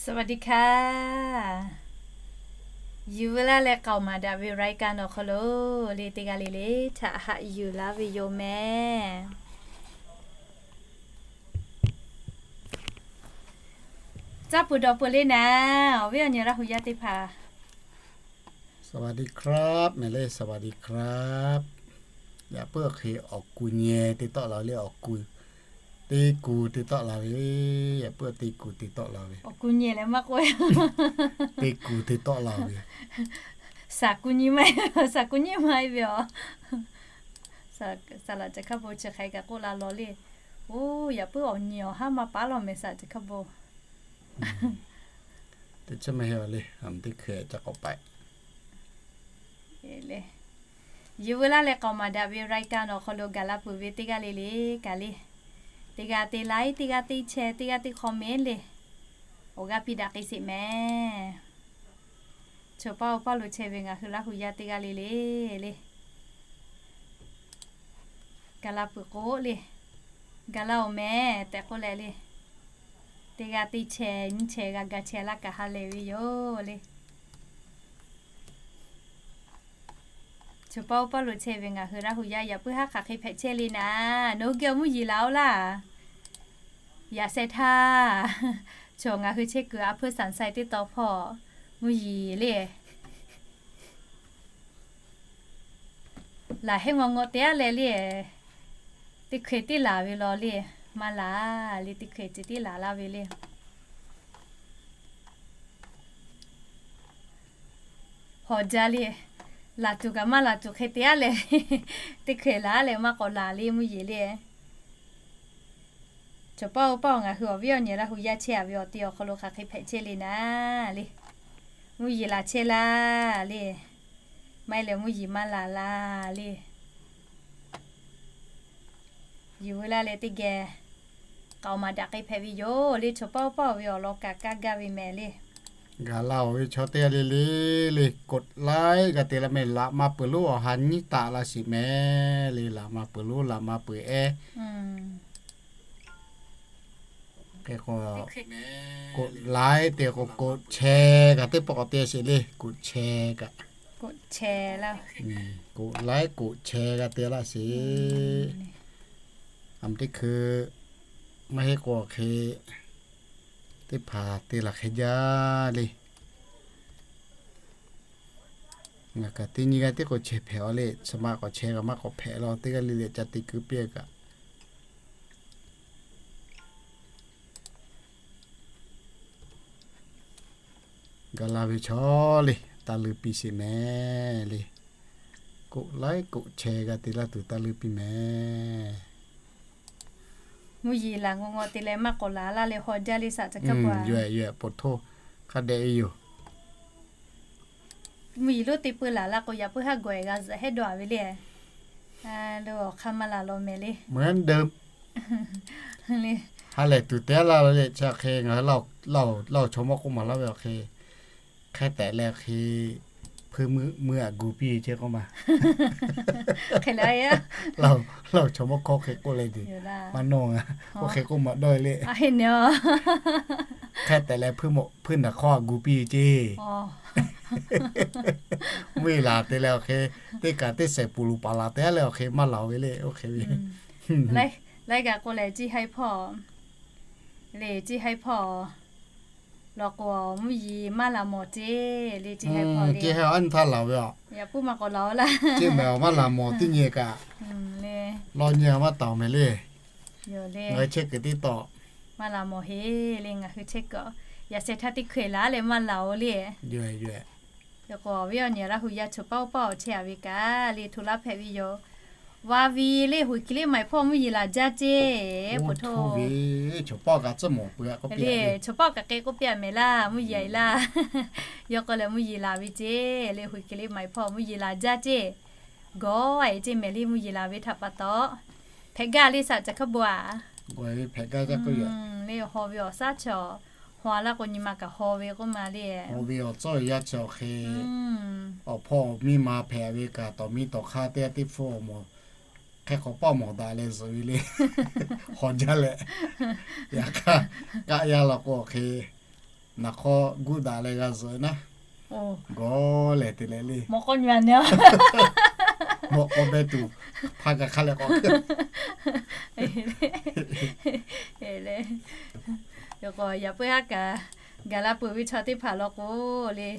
สวัสดีค่ะ Yuˬ veu laˇ leh k'aoˍ maˍ daꞈ ve รายการ awˬ hk'aw lo le teˇ g'aˇ le le htaꞈ haꞈ yuˬ laˇ ve yoˬ mehˍ. Caˇ peuˬ dawˬ peuˬ le naˍ, awˬ viˉ awˬ nyi Laˇ hu yaˇ teˇ hpaˍ. สวัสดีครับ mehˍ le, สวัสดีครับ. Yaꞈ puiˉ awˬ hk'e awˬ kuˬ nyehˬ te tawˆ la ve le, awˬ kuˬ teˇ kuˬ te tawˆ la ve, yaꞈ puiˉ teˇ kuˬ te tawˆ la ve. Awˬ kuˬ nyehˬ leh maˇ k'oˆ, teˇ kuˬ te tawˆ la ve. Saˍ kuˬ nyi maˇ, saˍ kuˬ nyi maˇ ve aˬ. Saˍ laꞈ ca hkaˇ bon chi hk'e kaꞈ k'oˆ la lawˬ le. Oˇ, yaꞈ puiˉ awˬ nyi awˬ haˉ maˇ paˉ lawˬ mehˍ saˍ ca hkaˇ bon. Teˇ chiˉ maˇ heˆ le, teˇ hkui ca k'awꞈ paiˍ. Yuˬ veu laˇ leh k'aoˍ maˍ daꞈ ve รายการ awˬ hk'aw lo gaˬ la peuˬ ve teˇ g'aˇ le le kaꞈ le, teˇ g'aˇ te like, teˇ g'aˇ te share, teˇ g'aˇ te comment le, awˬ g'aˇ piˇ daꞈ k'ai sheˍ mehˍ. Chaw paˇ oˇ paˇ lo chehˇ ve ngaˬ hui Laˇ hu yaˇ teˇ g'aˇ le le le, gaˬ la peuˬ k'o le, gaˬ la-oˬ mehˍ tehꞈ k'oˆ leh le, teˇ g'aˇ te share nyiˇ share g'a ga share laˇ kaꞈ ha lehˬ ve yoˬ le. Chaw paˇ oˇ paˇ lo chehˇ ve ngaˬ hui Laˇ hu yaˇ yaꞈ puiˉ haˉ hk'aˬ hk'e hpehꞈ chehˇ le naˍ, nawˬ hui geh awˬ mvuhˇ yeˬ laˬ-oˬ laˇ. Yaꞈ sheh htaˇ, chaw ngaˬ hui chehˇ kuiˬ a hpeuˇ สันทราย teˇ tawn hpawˇ mvuhˇ yeˬ le laˬ heˆ ngaw ngaw te-aˉ leh le, teˇ hkui teˇ laˬ ve law le, maˇ laˬ le, teˇ hkui ceh tiˉ laˬ laˇ ve le. Hawˬ jaˇ le, laˬ tuˬ kaꞈ maˇ laˬ tuˬ hk'e te-aˉ leh, teˇ hkui laˬ-aˉ leh maˇ k'awꞈ laˬ le mvuhˇ yeˬ le. Chaw paˇ oˇ paˇ-oˬ, ngaˬ hui awˬ viˉ awˬ nyi Laˇ hu yaˇ chehˇ-a ve awˬ ti awˬ hk'aw lo hk'aˬ hk'e hpehꞈ chehˇ le naˍ le. Mvuhˇ yeˬ laˬ chehˇ laˇ le. Maˇ heˆ leh mvuhˇ yeˬ maˇ laˬ laˇ le. Yuˬ veu laˇ leh teˇ geh k'aoˍ maˍ daꞈ k'ai hpehꞈ ve yoˬ le. Chaw paˇ oˇ paˇ-oˬ ve awˬ lawn kaꞈ kaˇ gaˇ ve mehˍ le. Gaˬ la-oˬ ve chaw teˇ g'aˇ le le le, กดไลค์ g'a te laˇ mehˍ. Laꞈ ma peuˬ lonˉ awˬ ha nyiˉ taˆ laˇ sheˍ mehˍ le. Laꞈ ma peuˬ lonˉ, laꞈ ma peuˬ ehˉ กดไลค์ te k'o กดแชร์ kaꞈ teˇ pawˆ k'awꞈ te sheˍ le. กดแชร์ kaꞈ, กดไลค์ กดแชร์ g'a te laˇ sheˍ. Aˬ, teˇ hkui maˇ heˆ k'o hk'e teˇ hpaˍ te laˬ hk'e jaˇ le. Ngaˬ kaꞈ teˇ nyi g'aˇ teˇ k'o chehˇ hpehꞈ-aw le. Chi ma k'awꞈ chehˇ kaꞈ maˇ k'awꞈ hpehꞈ la, teˇ g'aˇ le le ca te keu piˇ kaꞈ gaˬ la ve chaw le, taˇ leuˇ piˇ sheˍ mehˍ le. กดไลค์ กดแชร์ g'a te laˇ tuˬ taˇ leuˇ piˇ mehˍ. Mvuhˇ yeˬ laˬ ngaw ngaw te leh maˇ k'awꞈ laˬ laˇ leh haw jaˇ le saˍ ca hkaˇ bon. Yoˬ-eh, yoˬ-eh, ปวดท้อง hk'a dehꞈ ve yoˬ. Mvuhˇ yeˬ lonˉ te peu laˬ la k'o yaꞈ puiˉ haˉ gawˬ-eh g'a zuhꞈ hehˉ dawˇ-a ve le. Lo awˬ hk'aˇ maˇ laˬ law mehˍ le. Meuˉ deuˆ ha lehˬ tuˬ te-a laˇ le. Chi hk'e ngaˬ hui Laˇ-oˬ chaw mawˇ k'oˆ maˍ laˇ ve awˬ hk'e, hk'e tehꞈ leh hk'e hpuiˇ meuˇ meuˇ aꞈ gu piˇ ve ceˇ k'oˆ ma. Laˇ-oˬ chaw mawˇ hkawˇ hk'e k'oˆ leh tuˬ maˇ nawˇ-a. Oˇ hk'e k'oˆ maˍ dawˇ-e le. Hk'e tehꞈ leh hpuiˇ naˬ hkawˇ aꞈ gu piˇ ve ceˇ. Mvuhˇ yeˬ laˬ te leh awˬ hk'e, teˇ kaꞈ teˇ shehˍ puˍ luˬ paˍ laˬ te-a leh awˬ hk'e maˇ laˬ-oˬ ve le. Oˇ hk'e ve laiˉ g'aˇ k'oˆ leh, ciˇ haiˇ hpawˇ le, ciˇ haiˇ hpawˇ law k'o mvuhˇ yeˬ maˇ laˬ mawˬ ceˇ le. Ciˇ haiˇ hpawˇ le, ciˇ haiˇ aˉ nyi htaˇ laˬ ve aˬ. Yaꞈ puiˉ maˇ k'awꞈ laˬ-oˬ laˇ. Ceˇ mehˍ, maˇ laˬ mawˬ teˇ nyi kaꞈ le, lawˇ nyi maˇ taˍ-oˬ mehˍ le. Ngaˬ hui chehˇ kuiˬ teˇ taw maˇ laˬ mawˬ heˆ le. Ngaˬ hui chehˇ kuiˬ yaꞈ sheh htaˇ teˇ hkui laˬ leh maˇ laˬ-oˬ le. Yoˬ-eh, yoˬ-eh. K'o awˬ viˉ awˬ nyi Laˇ hu yaˇ chaw paˇ oˇ paˇ awˬ chehˇ-a ve kaꞈ le, hto laˇ hpehꞈ ve yoˬ. Vaˇ ve le, หอยเชลล์ maˬ hpawˇ mvuhˇ yeˬ laˬ jaˇ ceˇ. Chaw paˇ kaꞈ tcuhˉ mawˬ peuˬ-a k'oˆ piˇ le. Chaw paˇ kaꞈ k'e k'oˆ piˇ-a mehˍ laˇ, mvuhˇ yeˬ laˇ. Yawˇ k'o leh mvuhˇ yeˬ laˬ ve ceˇ le, หอยเชลล์ maˬ hpawˇ mvuhˇ yeˬ laˬ jaˇ ceˇ. Gawˬ-e ceˇ mehˍ le, mvuhˇ yeˬ laˬ ve htaꞈ pa taw hpehꞈ gaˇ le saˍ ca hkaˇ bon-a. Gawˬ-e ve hpehꞈ gaˇ jaˇ k'oˆ ve le. Haw ve awˬ shaˉ chaw, haw-a laˇ k'o nyi ma kaꞈ haw ve k'oˆ ma le. Haw ve awˬ tcuhˉ awˬ yanˇ chi awˬ hk'e, awˬ hpawˇ awˬ miˇ ma hpehꞈ ve kaꞈ, tawˍ miˇ tawˍ hk'aˇ teˇ g'aˇ teˇ hpfuhˇ awˬ mawˬ hk'e k'awꞈ paˆ mawˬ daꞈ leh zuhꞈ ve le. Haw jaˇ leh, yaꞈ hk'aˇ kaˆ yaˇ law k'o awˬ hk'e Naˍ hk'aw guˇ daꞈ leh g'a zuhꞈ naˉ, gawˬ lehˬ te leh le. Mawꞈ k'aw beh tuˬ hpa gaˬ hk'a leh k'awꞈ le. Yaꞈ puiˉ haˉ kaꞈ gaˬ la peuˬ ve chaw teˇ hpaˍ law k'o le,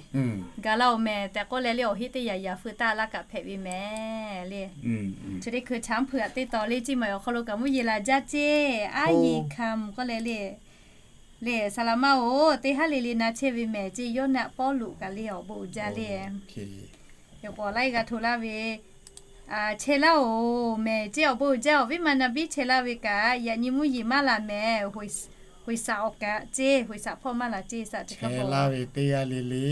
gaˬ la-oˬ mehˍ tehꞈ k'oˆ leh le, awˬ heˆ teˇ yaꞈ yaꞈ feu taˆ laˇ kaꞈ hpehꞈ ve mehˍ le. Chi teˇ hkui chaw hpuiˬ aꞈ teˇ taw le, Ciˇ Maˍ awˬ hk'aw lo kaꞈ mvuhˇ yeˬ laˬ jaˇ ceˇ, aˉ yeˬ hkaˍ mvuh k'oˆ leh le. Le Saˍ laˍ maˇ oˬ, teˇ haˉ le le na chehˇ ve mehˍ ceˇ, Yoˇnaˆ Pawˇluꞈ kaꞈ le awˬ bon uiˍ jaˇ le. Yaꞈ k'o laiˉ g'a hto laˇ ve, chehˇ laˇ-oˬ mehˍ ceˇ, awˬ bon uiˍ jaˇ, awˬ viˉ ma na biˇ chehˇ laˇ ve kaꞈ, yaꞈ nyi mvuhˇ yeˬ maˇ laˬ mehˍ, hoꞈ saꞈ awˬ kaꞈ ceˇ, hoꞈ saꞈ hpawˇ maˇ laˬ ceˇ, saꞈ chi hk'a laˇ ve teˇ g'aˇ le le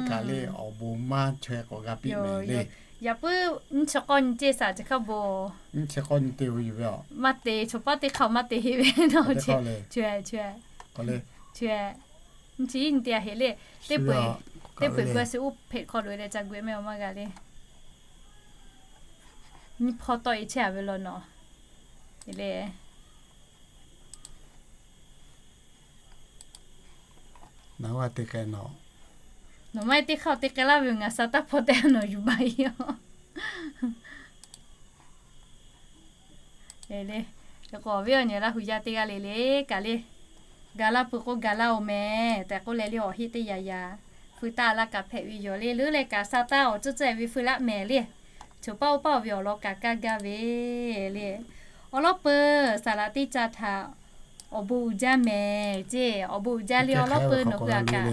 kaꞈ le awˬ bon maˇ chaweh k'awꞈ g'a piˇ mehˍ le. Yaꞈ puiˉ nyiˇ chi k'awˇ nyi ceˇ, saꞈ chi hk'a bon. Nyiˇ chi k'awˇ nyi te ve yoˬ ve a. Maˇ te, chaw paˉ teˇ hk'aˇ maˇ te heˆ ve naw. Chi, chi, nyiˇ chi iˉ nyi te a heˆ le. Teˇ peuˬ, teˇ peuˬ g'uˇ suhˍ uˉ hpeꞈ hk'aw loꞈ e leh ca gu e mehˆ awˬ maˇ g'a le. Nyiˇ hpawˇ tawˆ e chehˇ a ve law nawˬ. Le Nawˬ maˇ te k'ai nawˬ. Nawˬ maˇ te hk'aˇ te k'ai laˇ ve, ngaˬ sa taˇ hpawˇ tehꞈ nawˬ yuˬ baˬ e yoˬ. K'awꞈ viˉ awˬ nyi Laˇ hu yaˇ teˇ g'aˇ le le kaꞈ le, ga laˇ peuˬ k'o ga laˇ-oˬ mehˍ tehꞈ k'oˆ leh le, awˬ heˆ teˇ yaꞈ yaꞈ feu taˆ laˇ kaꞈ hpehꞈ ve yoˬ le. Leuˉ leh kaꞈ sa taˇ awˬ tcuhˉ tcuhˉ e ve feu laˇ mehˍ le. Choˬ paˇ oˇ paˇ awˬ ve awˬ lawn kaꞈ kaˇ gaˇ ve le. Awˬ lawn peuˬ saˍ laꞈ teˇ ca htaꞈ awˬ bon uiˍ jaˇ mehˍ ceˇ. Awˬ bon uiˍ jaˇ le awˬ lawn peuˬ nawˬ hui a kaꞈ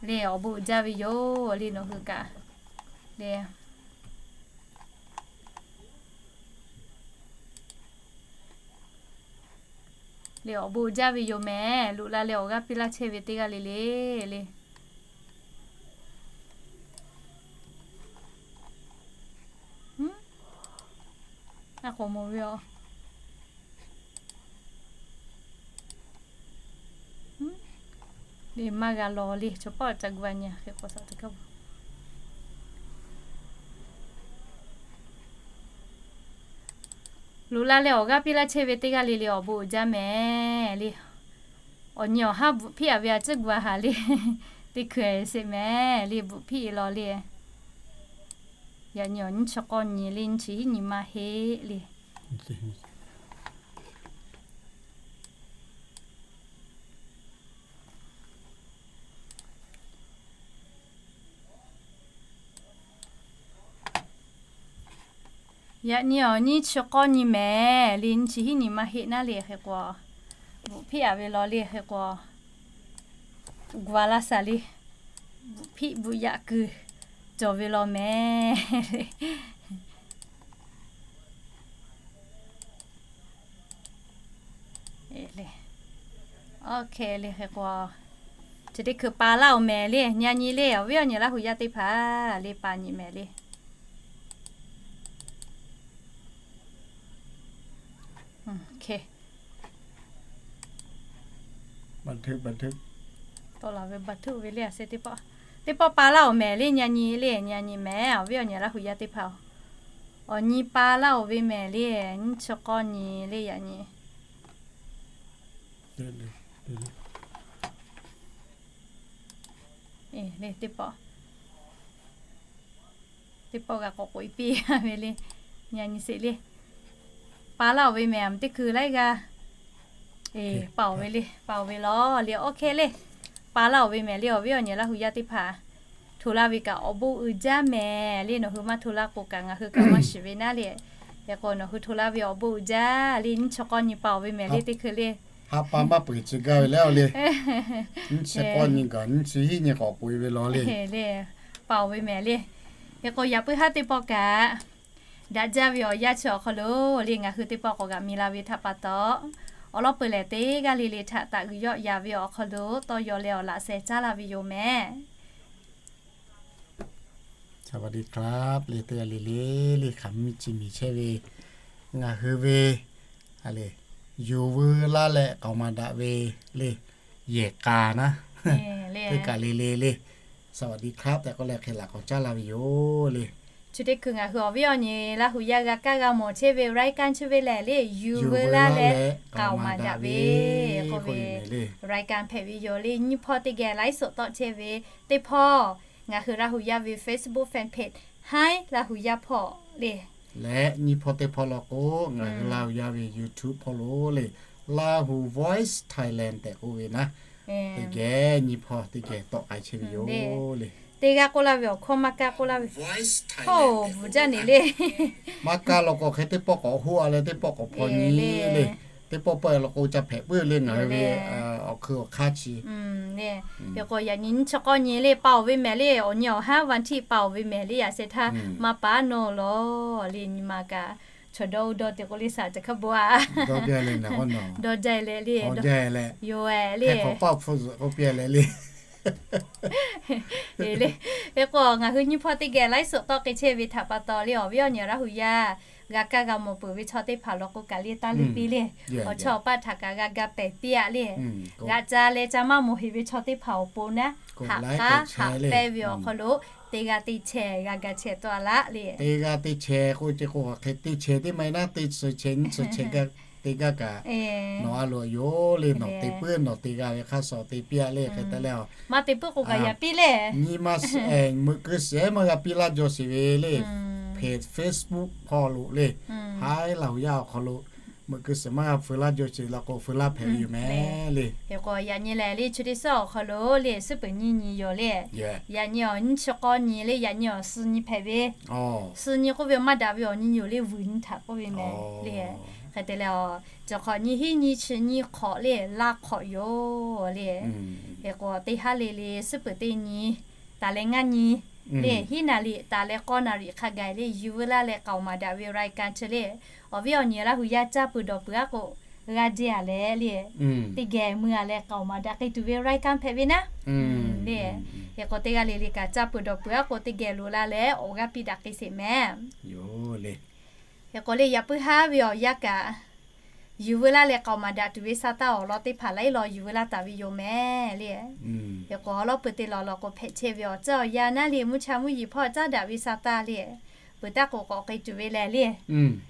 le, awˬ bon uiˍ jaˇ ve yoˬ le nawˬ hui kaꞈ le. Le awˬ bon uiˍ jaˇ ve yoˬ mehˍ. Loꞈ la leh awˬ g'aˇ piˇ laˇ chehˇ ve teˇ g'aˇ le le le. A k'awꞈ mawˬ ve a. Le maˇ g'a law le, chaw paˇ ca gu a nyi hk'e k'awꞈ saˍ te kaˇ. Loꞈ la leh awˬ g'aˇ piˇ laˇ chehˇ ve teˇ g'aˇ le le awˬ bon uiˍ jaˇ mehˍ le. Awˬ nyi awˬ haˉ bvuhꞈ hpiˆ a ve a ciˉ gu a haˍ le. Teˇ hkui sheˍ mehˍ le bvuhꞈ hpiˆ e law le. Yaꞈ nyi awˬ nyiˇ chi k'awˇ nyi le nyiˇ chi hiˉ nyi maˇ heˆ le. Yaꞈ nyi awˬ nyiˇ chi k'awˇ nyi mehˍ le nyiˇ chi hiˉ nyi maˇ heˆ naˉ le hk'e k'o, bvuhꞈ hpiˆ a ve law le hk'e k'o, gu a laˇ saˍ le, bvuhꞈ hpiˆ bvuhꞈ yaꞈ kuiˬ cawˬ ve law mehˍ. Awˬ hk'e le hk'e k'o, chi teˇ hkui pa laˇ-oˬ mehˍ le, nyi a nyi le awˬ viˉ awˬ nyi Laˇ hu yaˇ teˇ hpaˍ le pa nyi mehˍ le. Tawˆ la ve ba htuˆ ve le a se teˇ pawˆ, teˇ pawˆ pa laˇ-oˬ mehˍ le, nyi a nyi le nyi a nyi mehˍ awˬ viˉ awˬ nyi Laˇ hu yaˇ teˇ hpaˍ-oˬ. Awˬ nyi pa laˇ-oˬ ve mehˍ le, nyiˇ chi k'awˇ nyi le yaꞈ nyi. Le teˇ pawˆ, teˇ pawˆ g'a k'awꞈ k'oꞈ e piˇ ve le, nyi a nyi sheˍ le. Pa laˇ-oˬ ve mehˍ a teˇ hkui laiˉ g'aˇ pa-oˬ ve le, pa-oˬ ve law le. Awˬ hk'e le, pa laˇ-oˬ ve mehˍ le awˬ viˉ awˬ nyi Laˇ hu yaˇ teˇ hpaˍ, hto laˇ ve kaꞈ awˬ bon uiˍ jaˇ mehˍ le. Nawˬ hui maˇ hto laˇ k'o kaꞈ ngaˬ hui kaꞈ maˇ shiˍ ve naˉ le. Hk'e k'o nawˬ hui hto laˇ ve awˬ bon uiˍ jaˇ le nyiˇ chi k'awˇ nyi pa-oˬ ve mehˍ le teˇ hkui le. Haꞈ pa maˇ peuˬ chi gaˇ ve le a le. Nyiˇ chi k'awˇ nyi gaˬ nyiˇ chi hiˉ nyi k'awꞈ k'oꞈ e ve law le. Le, pa-oˬ ve mehˍ le. Hk'e k'o yaꞈ puiˉ haˉ teˇ pawˆ kaꞈ daꞈ jaˇ ve awˬ yanˇ chi awˬ hk'aw lo le ngaˬ hui teˇ pawˆ k'awꞈ g'aꞈ mi la ve htaꞈ pa taw, awˬ lawn peuˬ lehˬ teˇ g'aˇ le le htaꞈ taꞈ g'uiˬ yawˆ yan ve awˬ hk'aw lo tawˇ yaw leh awˬ laꞈ sheh caˉ laˇ ve yoˬ mehˍ. สวัสดีครับ le teˇ g'aˇ le le le hk'aˬ miˇ chi miˬ chehˇ ve ngaˬ hui ve a le, yuˬ veu laˇ leh k'aoˍ maˍ daꞈ ve le, yehˬ k'a naˉ teˇ kaˬ le le le สวัสดีครับ tehꞈ k'oˆ leh hk'e laꞈ k'awꞈ caˉ laˇ ve yoˬ le. Chi teˇ hkui ngaˬ hui awˬ viˉ awˬ nyi Laˇ huˍ yaˇ g'a kaˇ g'a mawˬ chehˇ ve รายการ chi ve lehˬ le, Yuˬ veu laˇ leh k'aoˍ maˍ daꞈ ve k'oˆ ve le, รายการ hpehꞈ ve yoˬ le. Nyiˇ hpawˇ teˇ geh ไลฟ์สด tawˆ chehˇ ve teˇ hpawˇ ngaˬ hui Laˇ huˍ yaˇ ve Facebook fan page Hi Laˇ huˍ yaˇ hpawˇ le, leh nyiˇ hpawˇ teˇ hpawˇ law k'o, ngaˬ hui Laˇ huˍ yaˇ ve YouTube hpawˇ lo le, Lahu Voice Thailand tehꞈ k'oˆ ve naˉ, teˇ geh nyiˇ hpawˇ teˇ geh tawˆ k'ai chehˇ ve yoˬ le. Teˇ g'aˇ k'oˆ laˇ ve awˬ hkawˇ maˇ kaˇ k'oˆ laˇ ve, hawˇ bvuhˬ jaˇ ne le. Maˇ kaˇ law k'o hk'e teˇ pawˆ k'awꞈ hoˆ a leh teˇ pawˆ k'awꞈ hpaw nyi le. Teˇ pawˆ pawˆ law k'o ca hpehꞈ puiˉ le ngaˬ hui ve awˬ hkui awˬ hk'aˇ chi le. Hk'e k'o yaꞈ nyi nyiˇ chi k'awˇ nyi le pa oˬ ve mehˍ le, awˬ nyi awˬ haˉ วันที่ pa oˬ ve mehˍ le, yaꞈ sheh htaˇ maˇ pa nawˬ lawˬ le, nyi ma kaꞈ chaw dawˇ dawˇ te k'oˆ le shaˍ ca hk'a bon a. Dawˇ jaˇ leh le, yoˬ le. Hk'e k'o ngaˬ hui nyiˇ hpawˇ teˇ geh ไลฟ์สด tawˆ k'ai chehˇ ve htaꞈ pa taw le, awˬ viˉ awˬ nyi Laˇ huˍ yaˇ g'a kaˇ g'a mawˬ peuˬ ve chaw teˇ hpaˍ law k'o kaꞈ le taˇ le piˇ le. Awˬ chawˇ awˬ paˆ htaꞈ kaꞈ g'a ga pehˍ piˇ a le. G'a ca leh ca maˇ mawˬ heˍ ve chaw teˇ hpaˍ awˬ pon naˉ, haꞈ k'aˉ haꞈ pehnˇ ve awˬ hk'aw lo teˇ g'aˇ teˇ chehˇ g'a ga chehˇ tawˆ a laˇ le. Teˇ g'aˇ teˇ chehˇ k'oˆ ce k'o hk'e teˇ chehˇ teˇ maˇ heˆ naˉ, teˇ chi chehˇ nyiˇ chi chehˇ teˇ g'aˇ kaꞈ nawˬ a loꞈ yoˬ le, nawˬ te puiˉ nawˬ te g'a ve hk'aˇ suh te piˇ a le. Hk'e te leh maˇ te puiˉ k'o kaꞈ yaꞈ piˇ le. Nyi ma meuꞈ keu suhˍ maˇ g'a piˇ laˇ jaw sheˍ ve le. Hpehꞈ Facebook hpawˇ lo le, Hi Laˇ huˍ yaˇ awˬ hk'aw lo meuꞈ keu suhˍ maˇ g'a feu laˇ jaw sheˍ law k'o feu laˇ hpehꞈ ve yoˬ mehˍ le. Hk'e k'o yaꞈ nyi lehˬ le, chi teˇ suhˉ awˬ hk'aw lo le suhˉ peuˬ nyiˇ nyi yoˬ le. Yaꞈ nyi awˬ nyiˇ chi k'awˇ nyi le, yaꞈ nyi awˬ suh nyi hpehꞈ ve, suh nyi k'oˆ ve maˇ daꞈ ve awˬ nyi yoˬ le, vuiˬ nyi htaꞈ k'oˆ ve mehˍ le. Hk'e te leh a, cawˬ hk'awꞈ nyi hiˉ nyi chi nyi hk'awꞈ le laˇ hk'awꞈ yoˬ le. Hk'e k'o teˇ haˉ le le suhˉ peuˬ teˇ nyi taˍ leh ngaˇ nyi le hiˉ naˍ riˍ taˍ leh k'awˇ naˍ riˍ hk'a gaˬ le Yuˬ veu laˇ leh k'aoˍ maˍ daꞈ ve รายการ chi le, awˬ viˉ awˬ nyi Laˇ huˍ yaˇ caˇ peuˬ dawˬ peuˬ aˉ k'o g'a jehˇ a leh le, teˇ geh mui a leh k'aoˍ maˍ daꞈ k'ai tuˬ ve รายการ hpehꞈ ve naˉ le. Hk'e k'o teˇ g'aˇ le le kaꞈ caˇ peuˬ dawˬ peuˬ aˉ k'o teˇ geh loꞈ la leh awˬ g'aˇ piˇ daꞈ k'ai sheˍ mehˍ. Hk'e k'o le yaꞈ puiˉ haˉ ve awˬ yanˇ kaꞈ Yuˬ veu laˇ leh k'aoˍ maˍ daꞈ tuˬ ve sa taˇ awˬ lawn teˇ hpaˍ laiˉ law yuˬ veu laˇ taˍ ve yoˬ mehˍ le. Hk'e k'o awˬ lawˉ peuˬ te lawˬ law k'o hpehꞈ chehˇ ve awˬ tcuhˉ awˬ yanˇ naˉ le mvuhˇ cha mvuhˇ yeˬ hpawˇ caˉ daꞈ ve sa taˇ le, peuˬ taˇ k'oˍ k'awꞈ k'ai tuˬ ve lehˬ le,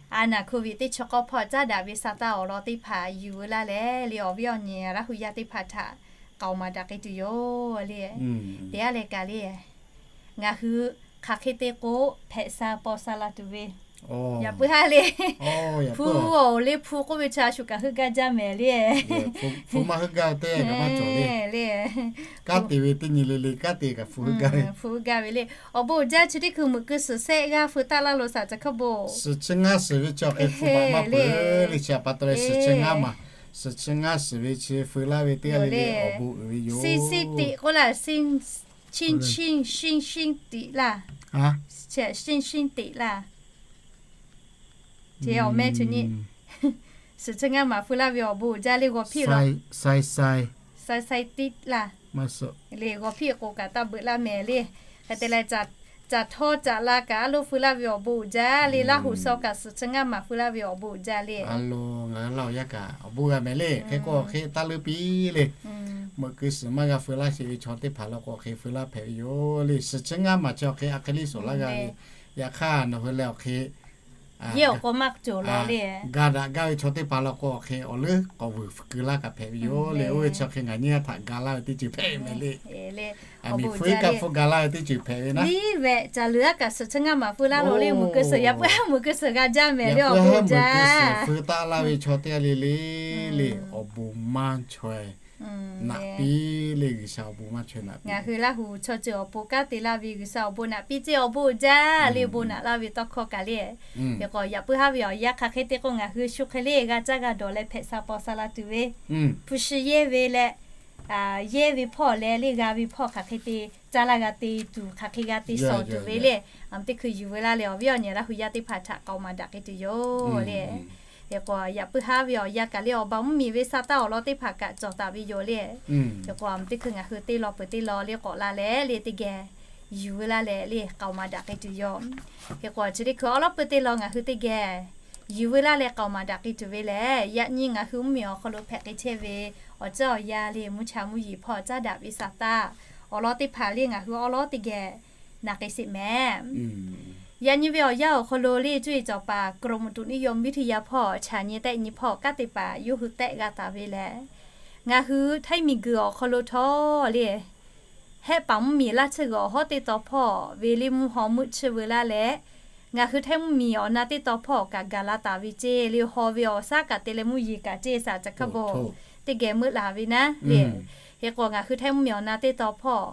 a naˍ โควิด teˇ chi k'awˇ hpawˇ caˉ daꞈ ve sa taˇ awˬ lawn teˇ hpaˍ Yuˬ veu laˇ leh le awˬ viˉ awˬ nyi Laˇ huˍ yaˇ teˇ hpaˍ htaꞈ k'aoˍ maˍ daꞈ k'ai tuˬ yoˬ le. Teˇ g'aˇ leh kaꞈ le ngaˬ hui hk'aˬ hk'e te k'o hpehꞈ sha paw sha la tuˬ ve yaꞈ puiˉ haˉ le. Hpu awˬ le hpu k'oˆ ve chi a shu kaꞈ heuˆ gaˇ jaˇ mehˍ le. Hpu maˇ heuˆ gaˇ ve teˇ g'aˇ kaꞈ maˇ cawˬ le. Kanˉ te ve teˇ nyi le le kanˉ te kaꞈ hpu heuˆ gaˇ ve. Hpu heuˆ gaˇ ve le. Awˬ bon uiˍ jaˇ chi teˇ hkui meuꞈ keu suhˍ sehˆ g'aˇ feu taˆ laˇ lo shaˍ ca hk'aˇ bon. Suhˍ chi ngaˇ suhˍ ve chi awˬ hk'e hpu baꞈ maˇ peuˬ le chi a pa taw leh suhˍ chi ngaˇ maˬ, suhˍ chi ngaˇ suhˍ ve chi feu laˇ ve teˇ g'aˇ le le awˬ bon uiˍ ve yoˬ. Sinˉ sinˉ tiꞈ k'oˆ laˇ, sinˉ sinˉ sinˉ sinˉ tiꞈ laˇ. Sinˉ sinˉ tiꞈ laˇ. Chi awˬ meh chi nyi suhˍ chi ngaˇ maˬ feu laˇ ve awˬ bon uiˍ jaˇ le g'awˬ hpiˆ lo sai sai tiˆ laˇ. Le g'awˬ hpiˆ k'o kaꞈ taˇ beuꞈ laˇ mehˍ le. Hk'e te leh caˬ htawˇ caˬ la kaꞈ a loˉ feu laˇ ve awˬ bon uiˍ jaˇ le. Laˇ hoꞈ shaw kaꞈ suhˍ chi ngaˇ maˬ feu laˇ ve awˬ bon uiˍ jaˇ le. A lo ngaˬ hui Laˇ huˍ yaˇ kaꞈ awˬ bon g'a mehˍ le. Hk'e k'o hk'e taˇ leuˉ piˇ le. Meuꞈ keu suhˍ maˇ g'a feu laˇ sheˍ ve chaw teˇ hpaˍ law k'o hk'e feu laˇ hpehꞈ ve yoˬ le. Suhˍ chi ngaˇ maˬ chi awˬ hk'e a hk'e le shoˍ laˇ g'a ve. Yaꞈ hk'aˇ nawˬ hui leh awˬ hk'e yehˇ awˬ k'aw maˇ cawˬ law le. Ga daꞈ gaˇ ve chaw teˇ hpaˍ law k'o awˬ hk'e awˬ leuˉ k'awꞈ vuiˬ keu laˇ kaꞈ hpehꞈ ve yoˬ le. Oˇ ve chi awˬ hk'e ngaˬ nyi a htaꞈ ga laˇ ve teˇ ceuˬ hpehꞈ mehˍ le. Miˬ hpu iˉ kaˆ hpfuhˆ ga laˇ ve teˇ ceuˬ hpehꞈ ve naˉ. Liˇ ve caˬ leuˬ aˉ kaꞈ suhˍ chi ngaˇ maˬ feu laˇ lo le meuꞈ keu suhˍ yaꞈ puiˉ haˉ meuꞈ keu suhˍ g'a jaˇ mehˍ le awˬ bon jaˇ. Feu taˆ laˇ ve chaw teˇ g'aˇ le le le awˬ bon maˇ chaweh naꞈ piˇ le G'uiˬsha awˬ bon maˇ chaweh naꞈ piˇ. Ngaˬ hui Laˇ huˍ chaw ceuˬ awˬ pon kanˉ te laˇ ve G'uiˬsha awˬ bon naꞈ piˇ ceˇ awˬ bon uiˍ jaˇ le bon naꞈ laˇ ve tawˇ hkawˇ kaꞈ le. Hk'e k'o yaꞈ puiˉ haˉ ve awˬ yanˇ hk'aˬ hk'e te k'o ngaˬ hui shu hk'e le g'a caˇ g'a dawˬ leh hpehꞈ sha paw sha la tuˬ ve hpu shi yehˇ ve leh yehˇ ve hpawˇ leh le g'a ve hpawˇ hk'aˬ hk'e te caˇ laˇ g'a te tuˬ hk'aˬ hk'e g'a te shawˍ tuˬ ve le. Aˬ teˇ hkui yuˬ veu laˇ leh awˬ viˉ awˬ nyi Laˇ huˍ yaˇ teˇ hpaˍ htaꞈ k'aoˍ maˍ daꞈ k'ai tuˬ yoˬ le. Hk'e k'o yaꞈ puiˉ haˉ ve awˬ yanˇ kaꞈ le awˬ ba mvuhˇmiˬ ve sa taˇ awˬ lawn teˇ hpaˍ kaꞈ cawˬ taˍ ve yoˬ le. Hk'e k'o aˬ teˇ hkui ngaˬ hui teˇ law peuˬ teˇ law le k'awꞈ la leh le teˇ geh yuˬ veu laˇ leh le k'aoˍ maˍ daꞈ k'ai tuˬ yoˬ. Hk'e k'o chi teˇ hkui awˉ lawˉ peuˬ teˇ law ngaˬ hui teˇ geh yuˬ veu laˇ leh k'aoˍ maˍ daꞈ k'ai tuˬ ve lehˬ yaꞈ nyi ngaˬ hui mvuhˇmiˬ awˬ hk'aw lo hpehꞈ k'ai chehˇ ve awˬ ceuˬ awˬ yanˇ le mvuhˇ cha mvuhˇ yeˬ hpawˇ caˉ daꞈ ve sa taˇ awˬ lawn teˇ hpaˍ le ngaˬ hui awˉ lawˉ teˇ geh naꞈ k'ai sheˍ mehˍ. Yaꞈ nyi ve awˬ yanˇ awˬ hk'aw lo le, cuˇ yiˍ cawˬ paˍ กรมอุตุนิยมวิทยา hpawˇ chaꞈ nyi tehˆ nyi hpawˇ kanˉ te paˍ yawˇ hui tehˆ g'a taˍ ve lehˬ, ngaˬ hui htaiˇ miˬguiˬ awˬ hk'aw lo htawˇ le, hehˆ paˍ mvuhˇmiˬ laˇ tsuhˇ g'uiˬ awˬ hawˉ teˇ taw hpawˇ ve le mvuhˇ haw meuˆ chiˇ veu laˇ leh, ngaˬ hui htaiˇ mvuhˇmiˬ awˬ na teˇ taw hpawˇ kaꞈ gaˬ la taˍ ve ceˇ le, haw ve awˬ shaˉ kaꞈ te leh mvuhˇ yeˬ kaꞈ ceˇ shaˍ caˬ hkawˇ bawˬ teˇ geh meuˆ laˬ ve naˉ le. Hk'e k'o ngaˬ hui htaiˇ mvuhˇmiˬ awˬ na teˇ taw hpawˇ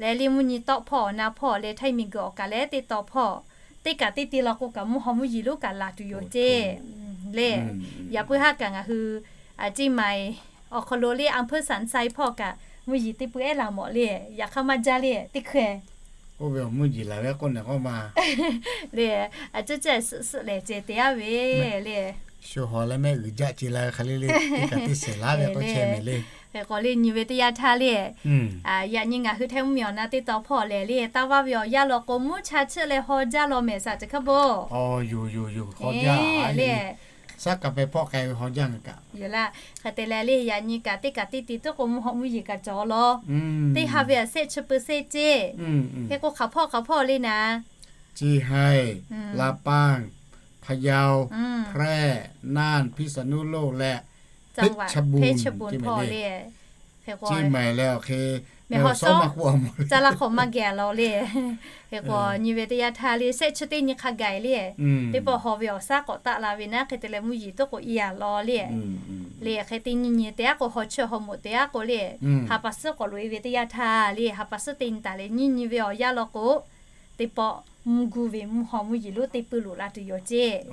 leh le mvuhˇ nyi tawˆ hpawˇ awˬ na hpawˇ leh htaiˇ miˬguiˬ awˬ kaꞈ leh teˇ taw hpawˇ teˇ kaꞈ teˇ te law k'o kaꞈ mvuhˇ haw mvuhˇ yeˬ lonˉ kaꞈ laˬ tuˬ yoˬ ceˇ le. Yaꞈ puiˉ haˉ kaꞈ ngaˬ hui เชียงใหม่ awˬ hk'aw lo le อำเภอสันทราย hpawˇ kaꞈ mvuhˇ yeˬ teˇ pui ehˉ laˬ mawˬ le. Yaꞈ hk'aˇ maˇ jaˇ le teˇ hkui Oˇ ve awˬ mvuhˇ yeˬ laˬ ve k'oˆ nehˬ k'oˆ ma le, a cuˇ cehˇ suhˆ suhˆ lehˬ ceh te aˉ ve le. Shu hawˬ leh mehˆ g'uiˬ jaˆ ce la ve hk'e le le, teˇ kaꞈ teˇ shehˍ laˇ ve k'oˆ chehˇ mehˍ le. Hk'e k'o le nyi ve teˇ yanˇ htaˇ le, yaꞈ nyi ngaˬ hui htaiˇ mvuhˇmiˬ awˬ na teˇ taw hpawˇ lehˬ le, taˇ vaˇ ve awˬ yanˇ law k'o mvuhˇ cha chiˆ leh haw jaˇ law mehˍ shaˍ caˬ hkawˇ bawˬ. Aw, yoˬ yoˬ yoˬ, haw jaˇ le. Shaˉ kaꞈ pehˍ hpawˇ k'ai ve haw jaˇ ngaˬ kaꞈ. Yoˬ laˇ. Hk'e te leh le yaꞈ nyi kaꞈ teˇ kaꞈ teˇ te tuˉ k'o mvuhˇ haw mvuhˇ yeˬ kaꞈ cawˬ law. Teˇ ha ve aꞈ shehˆ chi peu shehˆ ceˇ. Hk'e k'o hk'aˬ hpawˇ hk'aˬ hpawˇ le naˍ เชียงราย ลำปาง พะเยา แพร่ น่าน พิษณุโลก และ เพชรบูรณ์ hpawˇ le. Hk'e k'o เชียงใหม่ leh awˬ hk'e mehˬ haw sawˉ maˇ k'oˆ a mawˬ, caˇ laˇ hk'awꞈ maˇ geh a law le. Hk'e k'o nyi ve teˇ yanˇ htaˇ le shehˆ chi teˇ nyi hk'a gaˬ le, teˇ pawˆ haw ve awˬ shaˉ k'awꞈ taˆ la ve naˉ hk'e te leh mvuhˇ yeˬ tuˉ k'o i a law le. Le hk'e te nyi nyi te aˉ k'o haw chiˇ haw moꞈ te aˉ k'o le, ha pa suhˉ k'awꞈ loꞈ e ve teˇ yanˇ htaˇ le ha pa suhˉ te nyi taˍ leh nyi nyi ve awˬ yanˇ law k'o, teˇ pawˆ mvuhˇ guˇ ve mvuhˇ haw mvuhˇ yeˬ lonˉ teˇ pui loꞈ la tuˬ yoˬ ceˇ.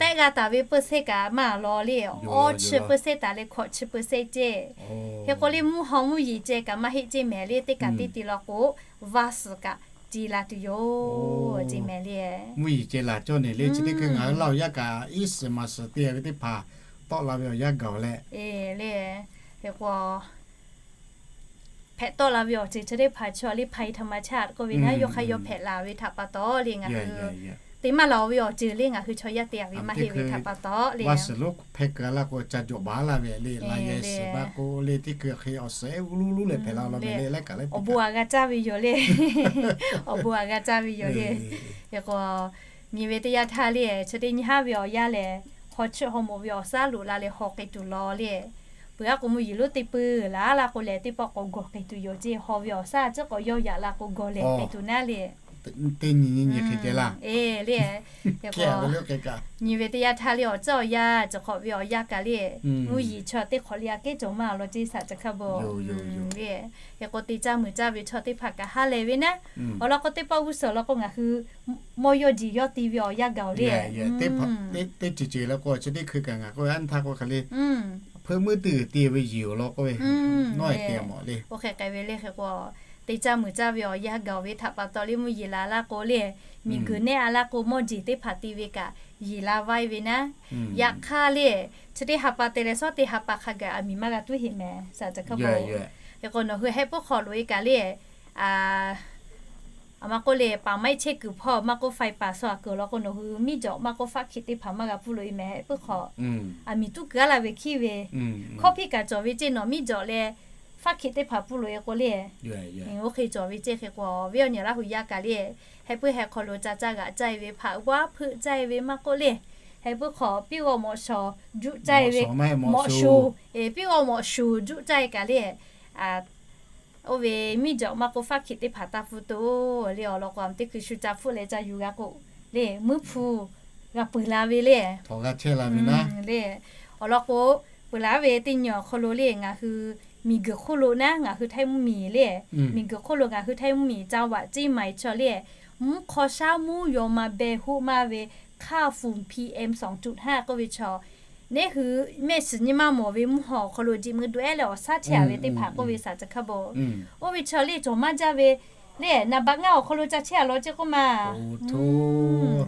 Tehˆ g'a taˍ ve peu shehˆ kaꞈ maˇ law le, awˇ chi peu shehˆ taˍ leh hkawꞈ chi peu shehˆ ceˇ. Hk'e k'o le mvuhˇ haw mvuhˇ yeˬ ceh kaꞈ maˇ heˆ ceˇ mehˍ le, teˇ kaꞈ teˇ te law k'o vaˇ suhˍ kaꞈ te la tuˬ yoˬ ceˇ mehˍ le. Mvuhˇ yeˬ ceh laˬ cawˇ nehˬ le, chi teˇ hkui ngaˬ hui laˇ awˬ yanˇ kaꞈ iˉ suhˍ maˍ suhˍ te ve teˇ hpaˍ tawˆ la ve awˬ yanˇ gaˬ-oˬ leh le. Hk'e k'o hpehꞈ tawˆ la ve awˬ ceuˬ chi teˇ hpaˍ chaw le ภัยธรรมชาติ k'oˆ ve naˉ, yawˇ hk'aˇ yawˇ hpehꞈ la ve htaꞈ pa taw le ngaˬ hui te maˇ laˬ-oˬ ve awˬ ceuˬ le ngaˬ hui chaw yaˇ te a ve maˇ heˆ ve htaꞈ pa taw le. Vaˇ suhˍ lonˉ hpehꞈ kuiˬ a laˇ k'o ca jawꞈ baˬ laˇ ve le, laꞈ yehˬ suhˍ baˆ k'o le teˇ hkui hk'e awˬ suhˍ ehˉ g'uˇ luˇ luˇ leh hpehꞈ la law mehˍ le, laiˉ kaꞈ leh awˬ bon aꞈ g'a caˇ ve yoˬ le. Awˬ bon aꞈ g'a caˇ ve yoˬ le. Hk'e k'o nyi ve teˇ yanˇ htaˇ le chi teˇ nyi haˉ ve awˬ yanˇ lehˬ, haw chiˇ haw moꞈ ve awˬ shaˉ loꞈ la leh haw k'ai tuˬ law le. Peuˬ aˉ k'o mvuhˇ yeˬ lonˉ teˇ pui laˬ laˇ k'o lehˬ teˇ pawˆ k'awꞈ gawˬ k'ai tuˬ yoˬ ceˇ. Haw ve awˬ shaˉ tcuhˉ k'awꞈ yawˇ yaꞈ la k'o gawˬ lehˬ k'ai tuˬ naˉ le. Teˇ nyi nyi nyi hk'e ceh laˇ. E le, hk'e k'o nyi ve teˇ yanˇ htaˇ le awˬ tcuhˉ awˬ yanˇ cawˬ hk'awꞈ ve awˬ yanˇ kaꞈ le, mvuhˇ yeˬ chaw teˇ hk'awꞈ le aꞈ kehˉ cawˬ maˇ law ceˇ shaˍ caˬ hkawˇ bawˬ le. Hk'e k'o te caˇ muiˬ caˇ ve chaw teˇ hpaˍ kaꞈ ha lehˬ ve naˉ, awˬ lawn k'o teˇ pawˆ g'uˇ suhˍ law k'o ngaˬ hui mawˇ yawˇ jeˬ yawˇ te ve awˬ yanˇ gaˬ-oˬ le. Teˇ ceuˬ ceuˬ law k'o chi teˇ hkui kaꞈ ngaˬ k'oˆ ve aˉ htaˇ k'o hk'e le, hpeuˆ muiˉ teˇ g'uiˬ te ve yeˬ awˬ lawn k'oˆ ve, nawˉ e te a mawˬ le. Oˇ hk'e k'ai ve le hk'e k'o, te caˇ muiˬ caˇ ve awˬ yanˇ gaˬ-oˬ ve htaꞈ pa taw le mvuhˇ yeˬ laˬ laˇ k'o le, miˬguiˬ nehˆ a laˇ k'o mawˇ jeˬ teˇ hpaˍ te ve kaꞈ yeˬ la vaˇ e ve naˉ. Yaꞈ hk'aˇ le chi teˇ ha pa te leh shawˉ teˇ ha pa hk'a gaˬ aˬ miˍ maˇ g'a tuˉ heꞈ mehˍ shaˍ caˬ hkawˇ bawˬ. Hk'e k'o nawˬ hui hehˆ puiˉ hk'aw loꞈ e kaꞈ le, a maˇ k'oˆ le paˍ maiˉ chehˇ kuiˬ hpawˇ maˇ k'oˆ ไฟป่า shaw aꞈ kuiˬ law k'o nawˬ hui miˉ jawꞈ maˇ k'oˆ faˉ hkiꞈ teˇ hpaˍ maˇ g'a pfuhˇ loꞈ e mehˍ hehˆ puiˉ hk'aw. Aˬ miˍ tuˉ kuiˬ aˉ la ve hkiˉ ve, hkawˇ hpiˇ kaꞈ cawˬ ve ceˇ nawˬ miˉ jawꞈ leh faˉ hkiꞈ teˇ hpaˍ pfuhˇ loꞈ e k'o le, oˇ hk'e cawˬ ve ceˇ. Hk'e k'o viˉ awˬ nyi Laˇ huˍ yaˇ kaꞈ le, hehˆ puiˉ heh hk'aw lo ca caˇ g'aꞈ caˇ e ve hpaꞈ g'aˇ hpeuˆ caˇ e ve maˇ k'oˆ le, hehˆ puiˉ hk'aw piˉ g'aw mawꞈ shaw juˆ caˇ e ve, mawꞈ shu, piˉ g'aw mawꞈ shu juˆ caˇ e kaꞈ le, oˇ ve miˉ jawꞈ maˇ k'oˆ faˉ hkiꞈ teˇ hpaˍ taˇ pfuhˇ toˬ le. Awˬ lawn k'o a teˇ hkui shu ca hpfuhˆ leh ca yuˬ g'a k'o le, muiˉ hpu g'a peuˬ la ve le. Htawnˍ g'a chehˇ la ve naˉ le. Awˬ lawn k'o, peuˬ laˬ ve teˇ nyi awˬ hk'aw lo le ngaˬ hui miˬguiˬ hk'oˆ lo naˉ ngaˬ hui htaiˇ mvuhˇmiˬ le, miˬguiˬ hk'oˆ lo ngaˬ hui htaiˇ mvuhˇmiˬ จังหวัดเชียงใหม่ chaw le, mvuhˇ hk'aw shaˉ mvuhˇ yaw ma beh hoˆ maˇ ve hk'aˇ ฝุ่น PM สองจุดห้า k'oˆ ve chaw, neˉ hui mehˆ shiˍ nyi maˇ mawˬ ve mvuhˇ haw awˬ hk'aw lo jiꞈ mui du ehˉ leh awˬ shaˉ chehˇ a ve teˇ hpaˍ k'oˆ ve shaˍ caˬ hkaˇ bawˬ. Oˇ ve chaw le cawˬ maˇ jaˇ ve le, naˍ baꞈ ngaˇ awˬ hk'aw lo ca chehˇ a law ceˇ k'oˆ ma.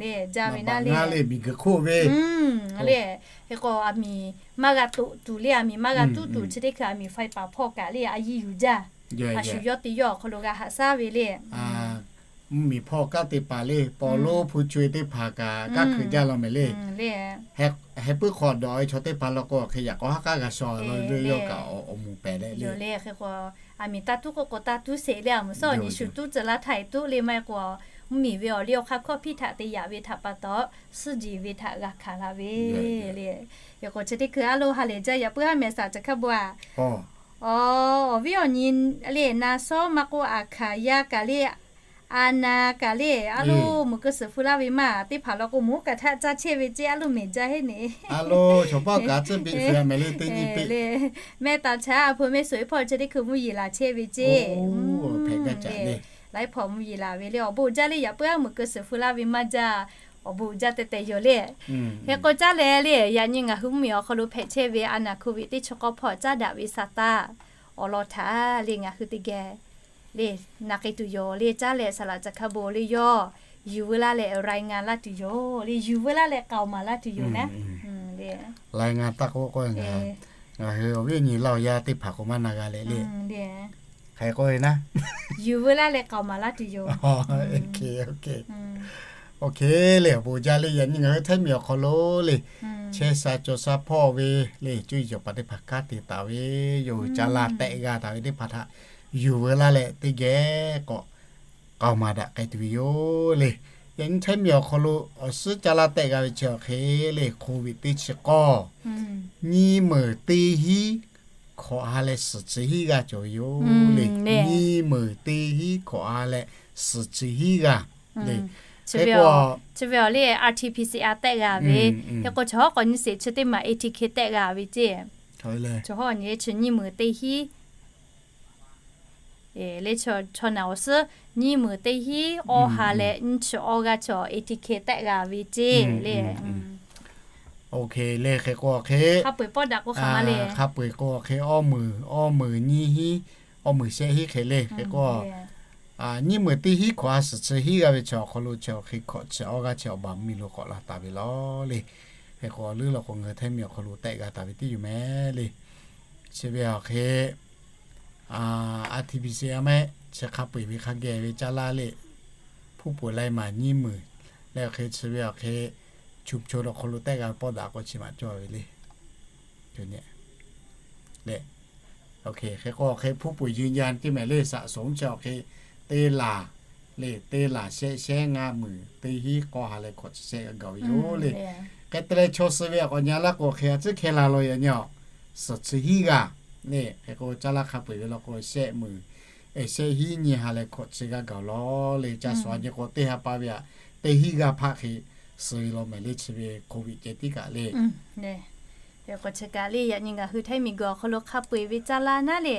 Le jaˇ ve naˉ le, miˬguiˬ hk'oˆ ve le. Hk'e k'o aˬ miˍ maˇ g'a toꞈ tuˬ le, aˬ miˍ maˇ g'a tuˉ tuˬ chi teˇ hkui aˬ miˍ ไฟป่า hpawˇ kaꞈ le a yiˇ yuˬ jaˇ. A shu yawˇ te yawˇ awˬ hk'aw lo g'a haꞈ shaˉ ve le. Mvuhˇmiˬ hpawˇ kanˉ te paˍ le, paw lonˉ hpu co e teˇ hpaˍ kaꞈ kanˉ hkui jaˇ law mehˍ le. Heh puiˉ hk'aw dawꞈ ve chaw teˇ hpaˍ law k'o hk'e yaꞈ k'aw haˉ k'aˉ g'a shaw la ve yawˇ kaꞈ awˬ moˍ pehˍ leh le. Hk'e k'o aˬ miˍ taˇ tuˉ k'oˆ k'o taˇ tuˉ sheˍ le, aˬ mvuhˇ suhˉ awˬ nyi shu tuˉ tcuh laˇ htaˇ tuˉ le maˇ heˆ k'o mvuhˇmiˬ ve awˬ liˇ awˬ hk'aˇ hkawˇ hpiˇ htaꞈ te yaꞈ ve htaꞈ pa taw, suhˉ jeˬ ve htaꞈ g'a hkanˍ la ve le. Yaꞈ k'o chi teˇ hkui a loˍ ha lehˬ jaˇ yaꞈ puiˉ haˉ mehˍ saˍ ca hkaˇ bon a. Awˬ viˉ awˬ nyi le, na shawˉ maˇ k'oˆ, aˬ hkanˍ yaˇ kaꞈ le, a na kaꞈ le, a loˍ meuˬ keu suhˍ fu laˇ ve maˇ teˇ hpaˍ law k'o, mvuhˇ kaꞈ htaˇ caˇ chehˇ ve ceˇ, a loˍ mehˍ jaˇ heˆ neˬ. A loˍ chaw paˇ kaꞈ tcuhˇ beꞈ fuiˍ a mehˍ le, teˇ nyi teˇ le, mehˆ taˍ chaꞈ a hpu mehˆ suhˍ iˉ hpawˇ chi teˇ hkui mvuhˇ yeˬ laˬ chehˇ ve ceˇ. Laiˉ hpawˇ mvuhˇ yeˬ laˬ ve le, awˬ bon jaˇ le, yaꞈ puiˉ haˉ meuˬ keu suhˍ fu laˇ ve maˇ jaˇ, awˬ bon jaˇ tehꞈ tehꞈ yoˬ le. Hk'e k'o caˇ leh le, yaꞈ nyi ngaˬ hui mvuhˇmiˬ awˬ hk'aw lo hpehꞈ chehˇ ve a naˬ hku ve teˇ chi k'awˇ hpawˇ caˉ daꞈ ve sa taˇ awˬ lawn htaꞈ le ngaˬ hui teˇ geh le na k'ai tuˬ yoˬ le. Caˇ leh saˍ laꞈ ca hkaˇ bon le yawˇ yuˬ veu laˇ leh รายงาน laˇ tuˬ yoˬ le, yuˬ veu laˇ leh k'aoˍ maˍ laˇ tuˬ yoˬ naˉ le. รายงาน taˇ k'oˆ k'o, ngaˬ hui awˬ viˉ awˬ nyi laˇ awˬ yaˇ teˇ hpaˍ k'o maˇ na g'a leh le. Hk'e k'oˆ ve naˉ, yuˬ veu laˇ leh k'aoˍ maˍ laˇ tuˬ yoˬ. Awˬ hk'e le, awˬ bon jaˇ le. Yaꞈ nyi ngaˬ hui Htaiˇ miˬ awˬ hk'aw lo le, chehˇ sha cawˬ sha hpawˇ ve le, cuˇ yiˍ cawˬ paˍ teˇ hpaˍ kanˉ te taˍ ve, yawˇ hui caˇ laˇ tehˆ g'a taˍ ve teˇ hpaˍ htaꞈ yuˬ veu laˇ leh teˇ geh k'awꞈ k'aoˍ maˍ daꞈ k'ai tuˬ ve yoˬ le. Yaꞈ nyi Htaiˇ miˬ awˬ hk'aw lo awˬ suhˉ caˇ laˇ tehˆ g'a ve chi awˬ hk'e le, hk'oˆ ve teˇ chi k'awˇ nyiˇ meunˍ teˇ hinˉ hkawꞈ ha leh suhˍ chi hinˉ g'aˇ cawˬ ve yoˬ le. Nyiˇ meunˍ teˇ hinˉ hkawꞈ ha leh suhˍ chi hinˉ g'aˇ le. Chi ve awˬ le R T P C R tehˆ g'a ve, hk'e k'o chaw hawˉ k'awꞈ nyi sheˍ chi teˇ maˬ A T K tehˆ g'a ve ceˇ. Chaw hawˉ nyi chi nyiˇ meunˍ teˇ hinˉ le, chaw naˬ awˬ suhˉ nyiˇ meunˍ teˇ hinˉ awˇ ha leh nyiˇ chi awˇ g'aˇ chaw A T K tehˆ g'a ve ceˇ le. Awˬ hk'e le, hk'e k'o hk'e hk'a peu-eˬ pawˆ daꞈ k'o hk'a ma le, hk'a peu-eˬ k'o hk'e awˇ meunˍ, awˇ meunˍ nyiˇ hinˉ, awˇ meunˍ shehˆ hinˉ hk'e le. Hk'e k'o nyiˇ meunˍ teˇ hinˉ hkawꞈ ha suhˍ chi hinˉ g'aˇ ve chi awˬ hk'aw lo chi awˬ hk'e hkawꞈ chi awˇ g'aˇ chi awˬ baˬ mvuhˇmiˬ lo k'awꞈ la taˍ ve law le. Hk'e k'o leuˉ law k'o ngaˬ hui Htaiˇ miˬ awˬ hk'aw lo tehˆ g'a taˍ ve teˇ yoˬ mehˍ le. Chi ve awˬ hk'e R T P C R mehˆ chi hk'a peu-eˬ ve hk'a geh ve caˇ laˇ le, hpu puˍ lai maˬ nyiˇ meunˍ le. Awˬ hk'e chi ve awˬ hk'e chuˬ cho awˬ hk'aw lo tehˆ g'a ve pawˆ daꞈ k'o chi maꞈ cawˇ ve le. Hk'e k'o awˬ hk'e hpu puˍ yuˬ yan ceˇ mehˍ le, saꞈ soˍ chi awˬ hk'e teˇ laˬ le, teˇ laˬ shehˆ shehˉ ngaˇ meunˍ teˇ hinˉ k'awˇ ha leh hkawꞈ chi shehˆ g'a gaˬ ve yoˬ le. Hk'e te leh chaw suh ve awˬ k'awꞈ nyi laˇ k'o hk'e a tcuhˉ hkeh la law yaꞈ nyi awˬ suhˍ chi hinˉ g'aˇ le. Hk'e k'o caˇ laˇ hk'a peu-eˬ ve law k'o shehˆ meunˍ shehˆ hinˉ nyiˇ ha leh hkawꞈ chi g'a gaˬ law le. Caˇ suhˍ a nyi k'o teˇ ha pa ve aꞈ teˇ hinˉ g'aˇ hpaˆ hk'e suh ve law mehˍ le, chi ve hk'oˆ viꞈ ceh tiˉ kaꞈ le. Hk'e k'o chi kaꞈ le yaꞈ nyi ngaˬ hui Htaiˇ miˬ guiˬ awˬ hk'aw lo hk'a peu-eˬ ve caˇ laˇ naˉ le.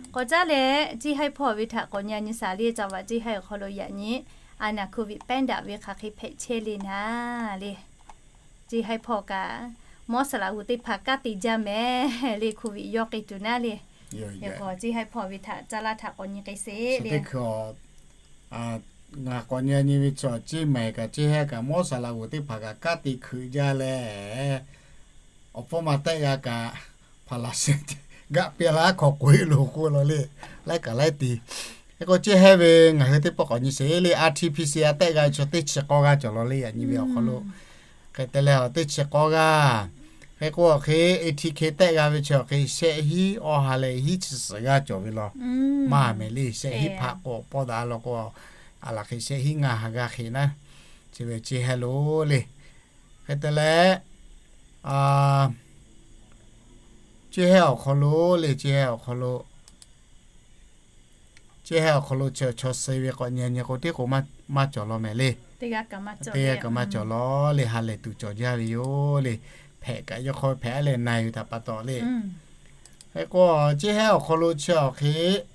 K'awꞈ caˇ leh Ciˇ Haiˇ hpawˇ ve htaꞈ k'awꞈ nyi nyi shaˍ le, ca vaꞈ Ciˇ Haiˇ awˬ hk'aw lo yaꞈ nyi a naˬ hku viꞈ pehˉ daꞈ ve hk'aˬ hk'e hpehꞈ chehˇ le naˉ le. Ciˇ Haiˇ hpawˇ kaꞈ mawˇ saˍ laꞈ g'uˬ teˇ hpaˍ kanˉ te jaˇ mehˍ le, hk'oˆ viꞈ yawˇ k'ai tuˬ naˉ le. Hk'e k'o Ciˇ Haiˇ hpawˇ ve htaꞈ caˇ laˇ htaꞈ k'awꞈ nyi k'ai sheˍ le. Ngaˬ k'awꞈ nyi nyi ve chaw Ciˇ Mehˍ kaꞈ Ciˇ Haiˇ kaꞈ mawˇ saˍ laꞈ g'uˬ teˇ hpaˍ kaꞈ kanˉ te hkeuꞈ jaˇ leh, awˬ pfuhˇ ma tehˆ g'a kaꞈ hpaˍ laꞈ sheh gaˆ piˇ laˇ hk'awꞈ k'oꞈ-e loˬ k'oˆ law le. Laiˉ kaꞈ laiˉ te. Hk'e k'o Ciˇ Haiˇ ve ngaˬ hui teˇ pawˆ k'awꞈ nyi sheˍ le, R T P C R tehˆ g'a ve chaw teˇ chi k'awˇ g'aˇ cawˬ law le, yaꞈ nyi ve awˬ hk'aw lo. Hk'e te leh awˬ teˇ chi k'awˇ g'aˇ. Hk'e k'o awˬ hk'e A T K tehˆ g'a ve chaw hk'e shehˆ hinˉ awˇ ha leh hinˉ chi suhˍ g'aˇ cawˬ ve law. Maˇ mehˍ le, shehˆ hinˉ hpaˆ k'o pawˇ daꞈ law k'o, a laˬ hk'e shehˆ hinˉ ngaˇ ha g'aˇ hk'e naˉ. Chi ve Ciˇ Haiˇ lo le. Hk'e te leh Ciˇ Haiˇ awˬ hk'aw lo le, Ciˇ Haiˇ awˬ hk'aw lo, Ciˇ Haiˇ awˬ hk'aw lo chaw suh ve k'awꞈ nyi nyi k'o tiˉ k'o maˇ cawˬ law mehˍ le. Teˇ g'aˇ kaꞈ maˇ cawˬ law le, ha lehˬ tuˬ cawˬ jaˇ ve yoˬ le. Hpehꞈ kaꞈ yawˇ hk'aw hpehꞈ a leh na-e ve htaꞈ pa taw le. Hk'e k'o Ciˇ Haiˇ awˬ hk'aw lo chi awˬ hk'e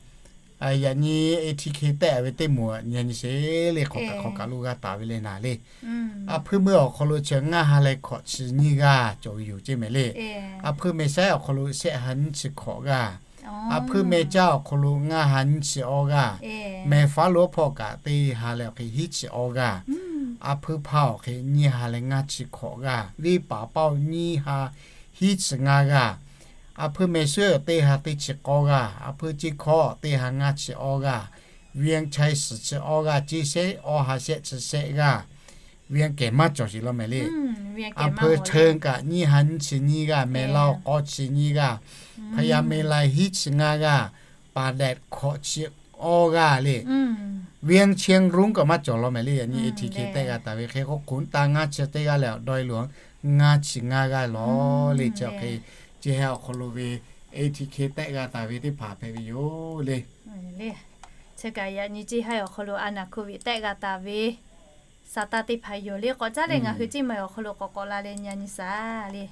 yaꞈ nyi A T K tehˆ ve teˇ moˍ nyi nyi sheˍ le, hk'aw kaꞈ hk'aw kaꞈ lo g'a taˍ ve le naˉ le. A hpuiˇ meuˇ awˬ hk'aw lo chi ngaˇ ha leh hkawꞈ chi nyiˇ g'aˇ cawˬ ve yoˬ ceˇ mehˍ le. A hpuiˇ meh shaiˉ awˬ hk'aw lo shehˆ ha nyiˇ chi hkawꞈ g'aˇ, a hpuiˇ meh caˇ awˬ hk'aw lo ngaˇ ha nyiˇ chi awˇ g'aˇ, meh faˉ lo hpawˇ kaꞈ teˇ ha leh awˬ hk'e hiˉ chi awˇ g'aˇ, a hpuiˇ hpaˇ awˬ hk'e nyiˇ ha leh ngaˇ chi hkawꞈ g'aˇ, venˇ paˍ paˇ-oˬ nyiˇ ha hiˉ chi ngaˇ g'aˇ, a hpuiˇ meh shuˉ teˇ ha teˇ chi k'awˇ g'aˇ, a hpuiˇ ceˇ hkawˇ teˇ ha ngaˇ chi awˇ g'aˇ, venˇ chaiˇ suhˍ chi awˇ g'aˇ, ceˇ shehˆ awˇ ha shehˆ chi shehˆ g'aˇ, venˇ kehˬ maˇ cawˬ sheˍ law mehˍ le. A hpuiˇ chehˇ kaꞈ nyiˇ ha nyiˇ chi nyiˇ g'aˇ, meh laˇ-oˬ k'awˇ chi nyiˇ g'aˇ, hpaˇ yaˇ meh lai hiˉ chi ngaˇ g'aˇ, paˍ dehꞈ hkawꞈ chi awˇ g'aˇ le. Vieng Cheng Rung kaꞈ maˇ cawˬ law mehˍ le. Yaꞈ nyi A T K tehˆ g'a taˍ ve hk'e k'o, k'oꞈ taˇ ngaˇ chi teˇ g'aˇ leh awˬ dawˇ e lo ngaˇ chi ngaˇ g'aˇ law le. Chi awˬ hk'e, chi heh awˬ hk'aw lo ve A T K tehˆ g'a taˍ ve teˇ hpaˍ hpehꞈ ve yoˬ le. Chi kaꞈ yaꞈ nyi chi heh awˬ hk'aw lo a naˍ hkuˇ ve tehˆ g'a taˍ ve sa taˇ teˇ hpaˍ yoˬ le. K'awꞈ caˉ leh ngaˬ hui Ceˇ maiˍ awˬ hk'aw lo k'awꞈ k'awꞈ la leh nyi nyi shaˍ le.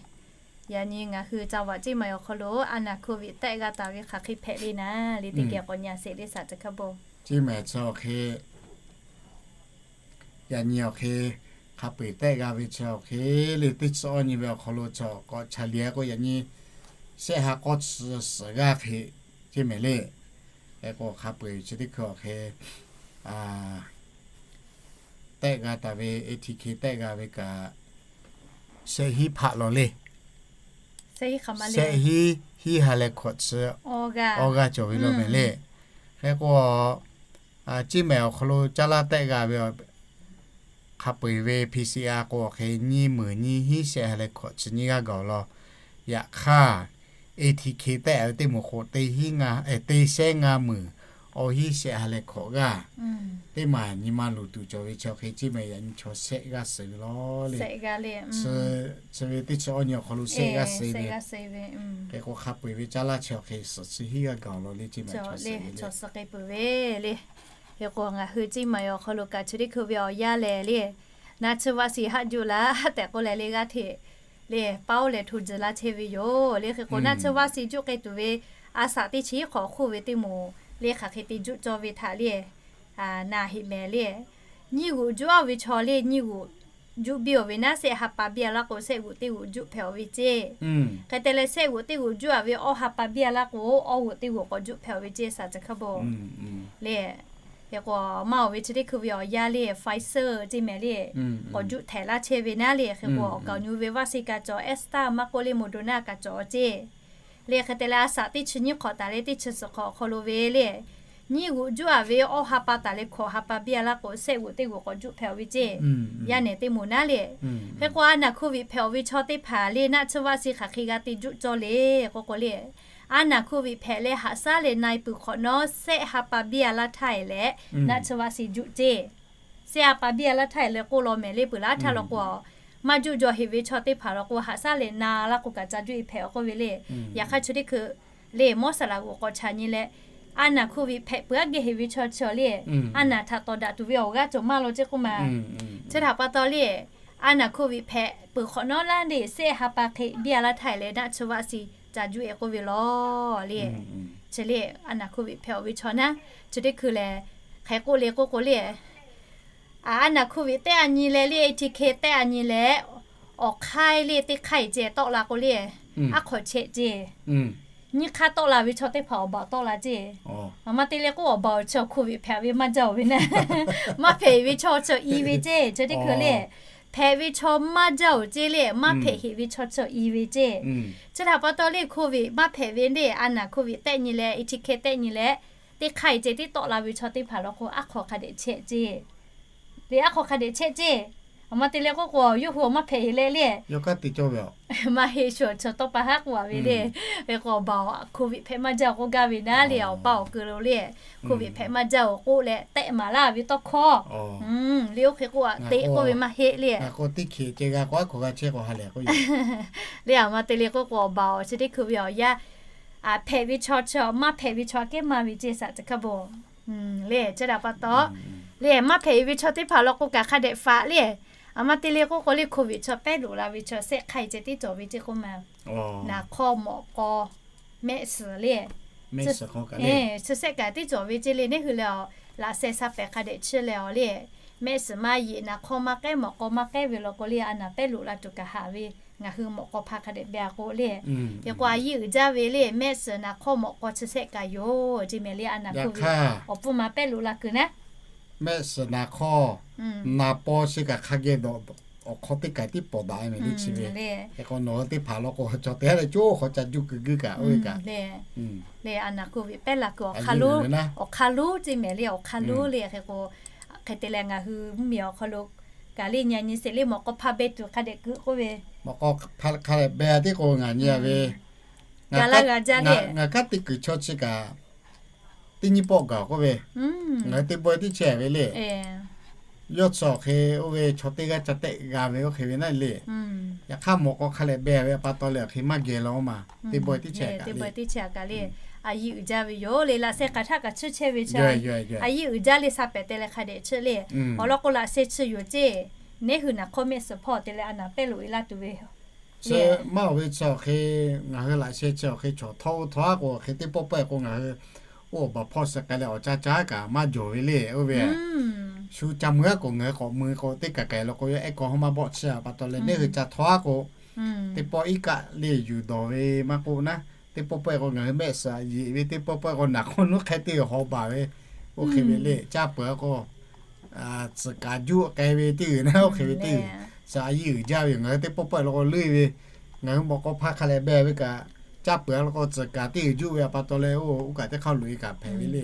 Yaꞈ nyi ngaˬ hui ca vaꞈ Ceˇ maiˍ awˬ hk'aw lo a naˍ hkuˇ ve tehˆ g'a taˍ ve hk'aˬ hk'e hpehꞈ le naˍ le, teˇ geh k'awꞈ nyi a sheˍ le, shaˍ chi hk'a bon. Ceˇ maiˍ chi awˬ hk'e, yaꞈ nyi awˬ hk'e hk'a peu-eˬ tehˆ g'a ve chi awˬ hk'e le, teˇ chi awˇ nyi ve awˬ hk'aw lo chaw k'awꞈ chaˍ liꞈ k'o, yaꞈ nyi shehˆ ha k'awˇ chi suhˍ g'aˇ hk'e, Ceˇ maiˍ le. Hk'e k'o hk'a peu-eˬ chi teˇ hkui awˬ hk'e tehˆ g'a taˍ ve A T K tehˆ g'a ve kaꞈ, shehˆ hiˉ hpaˆ law le. Shehˆ hiˉ, hiˉ ha leh hkawꞈ chi awˇ g'aˇ cawˬ ve law mehˍ le. Hk'e k'o, Ceˇ maiˍ awˬ hk'aw lo caˇ laˇ tehˆ g'a ve hk'a peu-eˬ ve P C R k'o awˬ hk'e nyiˇ meunˍ nyiˇ hiˉ shehˆ ha leh hkawꞈ chi nyiˇ g'aˇ gaˬ law. Yaꞈ hk'aˇ, A T K tehˆ ve teˇ moˍ k'o, teˇ shehˆ ngaˇ meunˍ awˇ hiˉ shehˆ ha leh hkawꞈ g'aˇ teˇ maˬ nyi ma luˬ tuˬ cawˬ ve chi awˬ hk'e, Ceˇ maiˍ yaꞈ nyi chaw shehˆ g'aˇ suh ve law le. Chi ve teˇ chi awˇ nyi awˬ hk'aw lo shehˆ g'aˇ suh ve. Hk'e k'o hk'a peu-eˬ ve caˇ laˇ chi awˬ hk'e suhˍ chi hiˉ g'aˇ gaˬ law le, Ceˇ maiˍ chaw suh peuˬ ve le. Hk'e k'o ngaˬ hui Ceˇ maiˍ awˬ hk'aw lo kaꞈ chi teˇ hkui ve awˬ yanˇ lehˬ le, naˆ tsuhˇ vaˆ shiˍ haˆ juˆ laˇ tehꞈ k'oˆ leh le g'aˇ hteꞈ le paoˉ leh hto tzuhˬ laˇ chehˇ ve yoˬ le. Hk'e k'o naˆ tsuhˇ vaˆ shiˍ juˆ k'ai tuˬ ve a shaꞈ teˇ chi hk'awꞈ hk'oˆ ve teˇ moˍ le hk'aˬ hk'e te juˆ cawˇ ve htaꞈ le, naˬ heꞈ mehˍ le. Nyiˇ g'uꞈ juˆ aˇ ve chaw le, nyiˇ g'uꞈ juˆ biˇ awˬ ve naˉ, shehˆ ha pa biˇ a laˇ k'o, shehˆ g'uꞈ teˇ g'uꞈ juˆ hpehꞈ awˬ ve ceˇ. Hk'e te leh shehˆ g'uꞈ teˇ g'uꞈ juˆ a ve awˇ ha pa biˇ a laˇ k'o, awˇ g'uꞈ teˇ g'uꞈ k'awꞈ juˆ hpehꞈ awˬ ve ceˇ, shaˍ chi hk'a bon le. Hk'e k'o maˇ awˬ ve chi teˇ hkui ve awˬ yanˇ le Pfizer Ceˇ mehˍ le k'awꞈ juˆ htehꞈ laˇ chehˇ ve naˉ le. Hk'e k'o awˬ kaˍ awˬ nyu ve vaˆ shiˍ kaꞈ cawˬ, Astra maˇ k'oˆ le Moderna kaꞈ cawˬ ceˇ. Le hk'e te leh a shaꞈ teˇ chi nyiˇ hk'awꞈ taˍ leh teˇ chi suhˍ hk'awꞈ awˬ hk'aw lo ve le, nyiˇ g'uꞈ juˆ a ve awˇ ha pa taˍ leh hkawꞈ ha pa biˇ a laˇ k'o, shehˆ g'uꞈ teˇ g'uꞈ k'awꞈ juˆ hpehꞈ awˬ ve ceˇ. Yaˇ nehˬ teˇ moˍ naˉ le. Hk'e k'o a naˍ hkuˇ viꞈ hpehꞈ awˬ ve chaw teˇ hpaˍ le naˆ tsuhˇ vaˆ shiˍ hk'aˬ hk'e g'a te juˆ cawˇ le k'oˆ k'o le, a naˍ hkuˇ viꞈ hpehꞈ leh haꞈ shaˉ leh na e peuˬ hk'awꞈ nawˉ, shehˆ ha pa biˇ a laˇ htaˇ e leh naˆ tsuhˇ vaˆ shiˍ juˆ ceˇ. Shehˆ ha pa biˇ a laˇ htaˇ e leh k'oˆ law mehˍ le, peuˬ laˇ htaˇ law k'o, maˇ juˆ jaw heꞈ ve chaw teˇ hpaˍ law k'o, haꞈ shaˉ leh na laˇ k'o kaꞈ ca juˆ e hpehꞈ awˬ k'oˆ ve le. Yaꞈ hk'aˇ chi teˇ hkui le mawˇ saˍ laꞈ g'uꞈ k'awꞈ chaꞈ nyi leh, a naˍ hkuˇ viꞈ hpehꞈ peuˬ aˉ geh heꞈ ve chaw chi awˬ le, a naˍ htaꞈ tawˍ daꞈ tuˬ ve awˬ g'aˇ cawˬ maˇ law ceˇ k'oˆ ma. Chi htaꞈ pa taw le, a naˍ hkuˇ viꞈ hpehꞈ peuˬ hk'awꞈ nawˉ laˇ le, shehˆ ha pa hk'e biˇ a laˇ htaˇ e leh naˆ tsuhˇ vaˆ shiˍ ca juˆ e k'oˆ ve law le. Chi le, a naˍ hkuˇ viꞈ hpehꞈ awˬ ve chaw naˉ, chi teˇ hkui lehˬ, hk'e k'oˆ le k'oˆ k'o le, a naˍ hkuˇ viꞈ tehˆ a nyi leh le, A T K tehˆ a nyi leh, awˬ hk'aiˉ le teˇ hk'aiˉ ceh tawˆ la k'o le, aˉ hk'awꞈ chehˇ ceˇ. Nyiˇ hk'aˇ tawˆ la ve chaw teˇ hpaˍ awˬ baˬ tawˆ la ceˇ. Aˬ ma te le k'oˆ, awˬ baˬ awˬ chi awˬ hkuˇ viꞈ hpehꞈ ve maˇ jaˇ oˬ ve naˉ, maˇ hpehꞈ ve chaw chi i ve ceˇ. Chi teˇ hkui le, hpehꞈ ve chaw maˇ jaˇ oˬ ceˇ le, maˇ hpehꞈ heꞈ ve chaw chi i ve ceˇ. Chi htaꞈ pa taw le, hkuˇ viꞈ maˇ hpehꞈ ve le, a naˍ hkuˇ viꞈ tehˆ nyi leh, A T K tehˆ nyi leh, teˇ hk'aiˉ ceh tiˉ tawˆ la ve chaw teˇ hpaˍ law k'o, aˉ hk'awꞈ hk'a dehꞈ chehˇ ceˇ. Le aˉ hk'awꞈ hk'a dehꞈ chehˇ ceˇ. Aˬ ma te le k'oˆ k'o, yawˇ hui awˬ maˇ hpehꞈ heꞈ leh le, maˇ heˆ shu awˬ chi tawˇ pa haˉ k'oˆ a ve le. Hk'e k'o awˬ baˬ awˬ hkuˇ viꞈ hpehꞈ maˇ jaˇ k'oˆ gaˇ ve naˉ le, awˬ pa awˬ keu lo le, hkuˇ viꞈ hpehꞈ maˇ jaˇ oˬ k'oˆ leh tehˆ maˍ laˇ ve tawˇ hkawˇ le, oˇ hk'e k'oˆ a teꞈ k'oˆ ve maˇ heˆ le. Le aˬ ma te le k'oˆ k'o, awˬ baˬ awˬ chi teˇ hkui ve awˬ yanˇ, hpehꞈ ve chaw chi maˇ hpehꞈ ve chaw kehˉ maˇ ve ceˇ, shaꞈ chi hk'a bon le. Chi htaꞈ pa taw le, maˇ hpehꞈ heꞈ ve chaw teˇ hpaˍ law k'o kaꞈ hk'a dehꞈ faꞈ le. Aˬ ma te le k'oˆ k'o le, hkuˇ viꞈ chaw pehˉ loꞈ la ve chaw shehˆ hk'aiˉ ceh tiˉ cawˬ ve ceˇ k'oˆ ma. Naˍ hk'awˇ mawꞈ k'aw mehˆ suhˍ le, chi shehˆ kaꞈ tiˉ cawˬ ve ceˇ le. Neˉ hui leh aˬ, laꞈ sheh sha pehˍ hk'a dehꞈ chiˇ leh aˬ le, mehˆ suhˍ maˇ yeꞈ, naˍ hk'awˇ maˇ k'ehˉ mawꞈ k'aw maˇ k'ehˉ ve law k'o le, a naˍ pehˉ loꞈ la tuˬ kaꞈ haꞈ ve ngaˬ hui mawꞈ k'aw hpa hk'a dehꞈ beh a k'o le. Hk'e k'o a yiˇ uiˍ jaˇ ve le, mehˆ suhˍ naˍ hk'awˇ mawꞈ k'aw chi shehˆ kaꞈ yoˬ ceˇ mehˍ le, a naˍ hkuˇ viꞈ awˬ pfuhˇ ma pehˉ loꞈ la kuiˬ naˉ. Mehˆ suhˍ naˍ hk'awˇ, naˍ paw chi kaꞈ hk'a geh dawˬ, awˬ hk'aw teˇ kaꞈ tiˉ pawˍ daꞈ e mehˍ le chi ve. Hk'e k'o nawˬ hui teˇ hpaˍ law k'o, chaw teˇ g'aˇ leh coˇ hk'aw ca juˇ kuiˬ guiˇ kaꞈ oˇ ve kaꞈ le, a naˍ hkuˇ viꞈ pehˉ la kuiˬ awˬ hk'aˇ lonˉ ceˇ mehˍ le, awˬ hk'aˇ lonˉ le. Hk'e k'o hk'e te leh ngaˬ hui mvuhˇmiˬ awˬ hk'aw lo kaꞈ le, nyi nyi sheˍ le, mawꞈ k'aw hpa beh tuˬ hk'a dehꞈ kuiˬ k'oˆ ve, mawꞈ k'aw hk'a dehꞈ beh a tiˉ k'o ngaˬ nyi a ve, g'a laˇ g'a jaˇ le. Ngaˬ kanˉ te kuiˬ chaw chi kaꞈ teˇ nyiˇ pawˆ gaˬ k'oˆ ve, ngaˬ hui teˇ bawehˇ tiˉ chehˇ ve le. Yawˇ chi awˬ hk'e oˇ ve chaw teˇ g'aˇ ca tehˆ g'a ve oˇ hk'e ve naˉ le. Yaꞈ hk'aˇ mawꞈ k'aw hk'a leh beh ve pa taw leh awˬ hk'e maˇ geh la oˇ ma. Teˇ bawehˇ tiˉ chehˇ kaꞈ le, a yiˇ uiˍ jaˇ ve yoˬ le. Laꞈ sheh k'aˬ htaˆ kaꞈ chiˇ chehˇ ve chi, a yiˇ uiˍ jaˇ le, sha pehˍ te leh hk'a dehꞈ chiˇ le. Awˬ lawn k'o, laꞈ sheh chi yoˬ ceˇ, neˉ hui naˍ hk'awˇ mehˆ suhˍ hpawˇ te leh a naˍ pehˇ loꞈ e laˇ tuˬ ve. Chi maˇ oˬ ve chi awˬ hk'e, ngaˬ hui laꞈ sheh chi awˬ hk'e chaw htawˇ oˇ htawˇ aˉ k'o, awˬ hk'e teˇ pawˆ pawehˇ k'o ngaˬ hui oˇ awˬ baˬ hpawˇ suh k'ai leh awˬ ca caˉ kaꞈ maˇ jawˬ ve le oˇ ve. Shu ca mui aˉ k'o ngaˬ hui k'awꞈ mui k'o teˇ kaˬ k'ai lo k'o, yawˇ ehˉ k'aw haˉ maˇ bawˆ chiˇ a pa taw leh neˉ hui ca htawˇ aˉ k'o, teˇ pawˆ iˉ kaˆ le yuˬ dawˬ ve maˇ k'oˆ naˉ, teˇ pawˆ pawehˇ k'o ngaˬ hui mehˆ suhˍ yeꞈ ve, teˇ pawˆ pawehˇ k'o naˍ hk'awˇ nuˉ hk'e teˇ haw baˬ ve, oˇ hk'e ve le. Caˇ peuˬ aˉ k'o, tcuhˍ kaˍ juˆ k'ai ve teˇ g'uiˬ naˉ oˇ hk'e ve teˇ g'uiˬ, shaˍ a yiˇ uiˍ jaˇ ve yoˬ. Ngaˬ hui teˇ pawˆ pawehˇ lo k'o leuˆ ve, ngaˬ hui mawꞈ k'aw hpaˇ hk'a leh beh ve kaꞈ, caˇ peuˬ aˉ lo k'o tcuhˍ kaˍ teˇ g'uiˬ juˆ ve a pa taw leh oˇ kaꞈ teˇ hk'aˇ loꞈ e kaꞈ hpehꞈ ve le.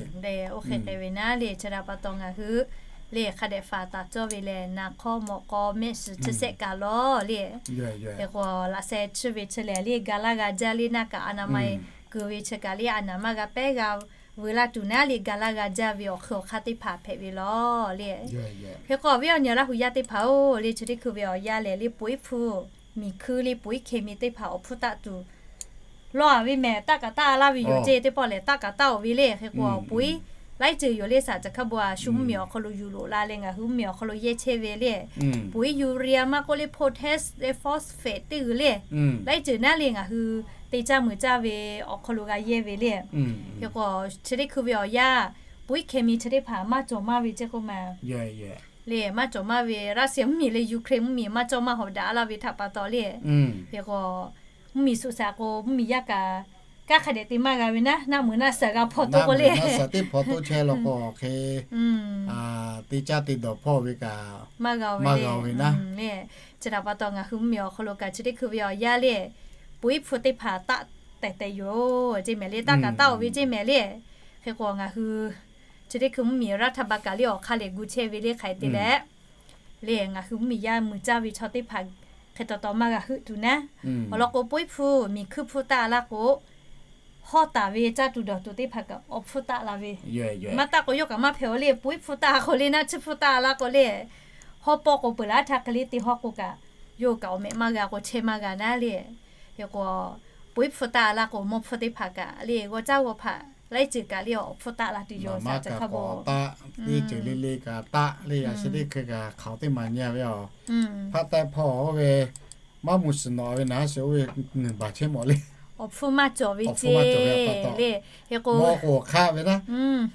Oˇ hk'e hk'e ve naˉ le, chi htaꞈ pa taw ngaˬ hui le hk'a dehꞈ faˍ taˍ cawˇ ve lehˬ, naˍ hk'awˇ mawꞈ k'aw mehˆ suhˍ chi shehˆ kaꞈ lawˬ le. Hk'e k'o laꞈ sheh chiˇ ve chi lehˬ le, ga laˇ g'a jaˇ le, naˆ kaꞈ a naˍ ma e kuiˬ ve chi kaꞈ le, a naˍ maˇ g'a pehˉ g'a veu laˇ tuˬ naˉ le, ga laˇ g'a jaˇ ve awˬ hk'e awˬ hk'aˇ teˇ hpaˍ hpehꞈ ve lawˬ le. Hk'e k'o awˬ viˉ awˬ nyi Laˇ hu yaˇ teˇ hpaˍ-oˬ le, chi teˇ hkui ve awˬ yanˇ lehˬ le, puiˉ hpu miˬ hkuiˇ le puiˉ hkeh mi teˇ hpaˍ awˬ hpfuhˇ taˆ tuˬ lawˇ a ve mehˍ, taˆ kaꞈ taˆ laˇ ve yoˬ ceˇ. Teˇ pawˆ lehˬ taˆ kaꞈ taˆ-oˬ ve le. Hk'e k'o puiˉ laiˉ ceuˬ yoˬ le, shaˍ caˬ hkaˇ bon a shu mvuhˇmiˬ awˬ hk'aw lo yuˬ loꞈ la leh ngaˬ hui mvuhˇmiˬ awˬ hk'aw lo yehˇ chehˇ ve le. Puiˉ urea maˇ k'oˆ le, potash, phosphate teˇ g'uiˬ le, laiˉ ceuˬ naˉ le ngaˬ hui te caˇ mui caˇ ve awˬ hk'aw lo g'a yehˇ ve le. Hk'e k'o chi teˇ hkui ve awˬ yanˇ puiˉ hkeh mi chi teˇ hpaˍ maˇ cawˬ maˇ ve ceˇ k'oˆ ma le, maˇ cawˬ maˇ ve Russia mvuhˇmiˬ leh Ukraine mvuhˇmiˬ maˇ cawˬ maˇ hawꞈ daꞈ laˇ ve htaꞈ pa taw le. Hk'e k'o mvuhˇmiˬ suh shaˍ k'o mvuhˇmiˬ yaˇ kaꞈ kanˉ hk'a dehꞈ te maˇ g'a ve naˉ, naˆ mui naˆ suhˍ g'a hpaw to k'o le, naˆ suhˍ teˇ hpaw to chehˇ law k'o hk'e te caˇ te dawˬ hpawˇ ve kaꞈ maˇ g'a ve naˉ. Chi htaꞈ pa taw ngaˬ hui mvuhˇmiˬ awˬ hk'aw lo kaꞈ chi teˇ hkui ve awˬ yanˇ le, puiˉ hpu teˇ hpaˍ taˆ tehˬ tehˬ yoˬ ceˇ mehˍ le, taˆ kaꞈ taˆ-oˬ ve ceˇ mehˍ le. Hk'e k'o ngaˬ hui chi teˇ hkui mvuhˇmiˬ raˇ htaˇ ba kaꞈ le awˬ hk'aˇ lehˬ gu chehˇ ve le hk'aˬ hk'e te leh le, ngaˬ hui mvuhˇmiˬ yaˇ mui caˇ ve chaw teˇ hpaˍ hk'e taw taw maˇ g'a heuˆ tuˬ naˉ. Awˬ lawn k'o puiˉ hpu miˬ hkuiˇ hpfuhˇ taˆ laˇ k'o, hawˉ taˍ ve caˇ tuˬ dawˬ tuˬ teˇ hpaˍ kaꞈ awˬ hpfuhˇ taˆ la ve. Maˇ taˆ k'o yawˇ kaꞈ maˇ hpehꞈ-o le, puiˉ hpfuhˇ taˆ k'o le, naˆ tsuhˇ hpfuhˇ taˆ laˇ k'o le, hawˉ pawˆ k'o peuˬ laˇ htaˇ hk'e le te hawˉ k'o kaꞈ, yawˇ kaꞈ awˬ mehꞈ maˇ g'a k'o chehˇ maˇ g'a naˉ le. Hk'e k'o puiˉ hpfuhˇ taˆ laˇ k'o mawˇ hpfuhˇ teˇ hpaˍ kaꞈ le g'aw caˇ g'aw hpaꞈ laiˉ ceuˬ kaꞈ le awˬ hpfuhˇ taˆ la tuˬ yoˬ. Shaˍ caˬ hk'a bon taˆ, teˇ ceuˬ le le kaꞈ taˆ le, yaꞈ sheh teˇ hkui kaꞈ hk'aˬ teˇ maˬ nyi ve a, hpaˆ taˆ hpawˇ oˇ ve maˇ mui suhˍ nawꞈ ve naˉ sheˍ oˇ ve ngeuˍ baˬ chehˇ mawˬ le. Awˬ hpfuhˇ maˇ cawˬ ve ceˇ le. Hk'e k'o mawˇ k'o hk'aˆ ve naˉ,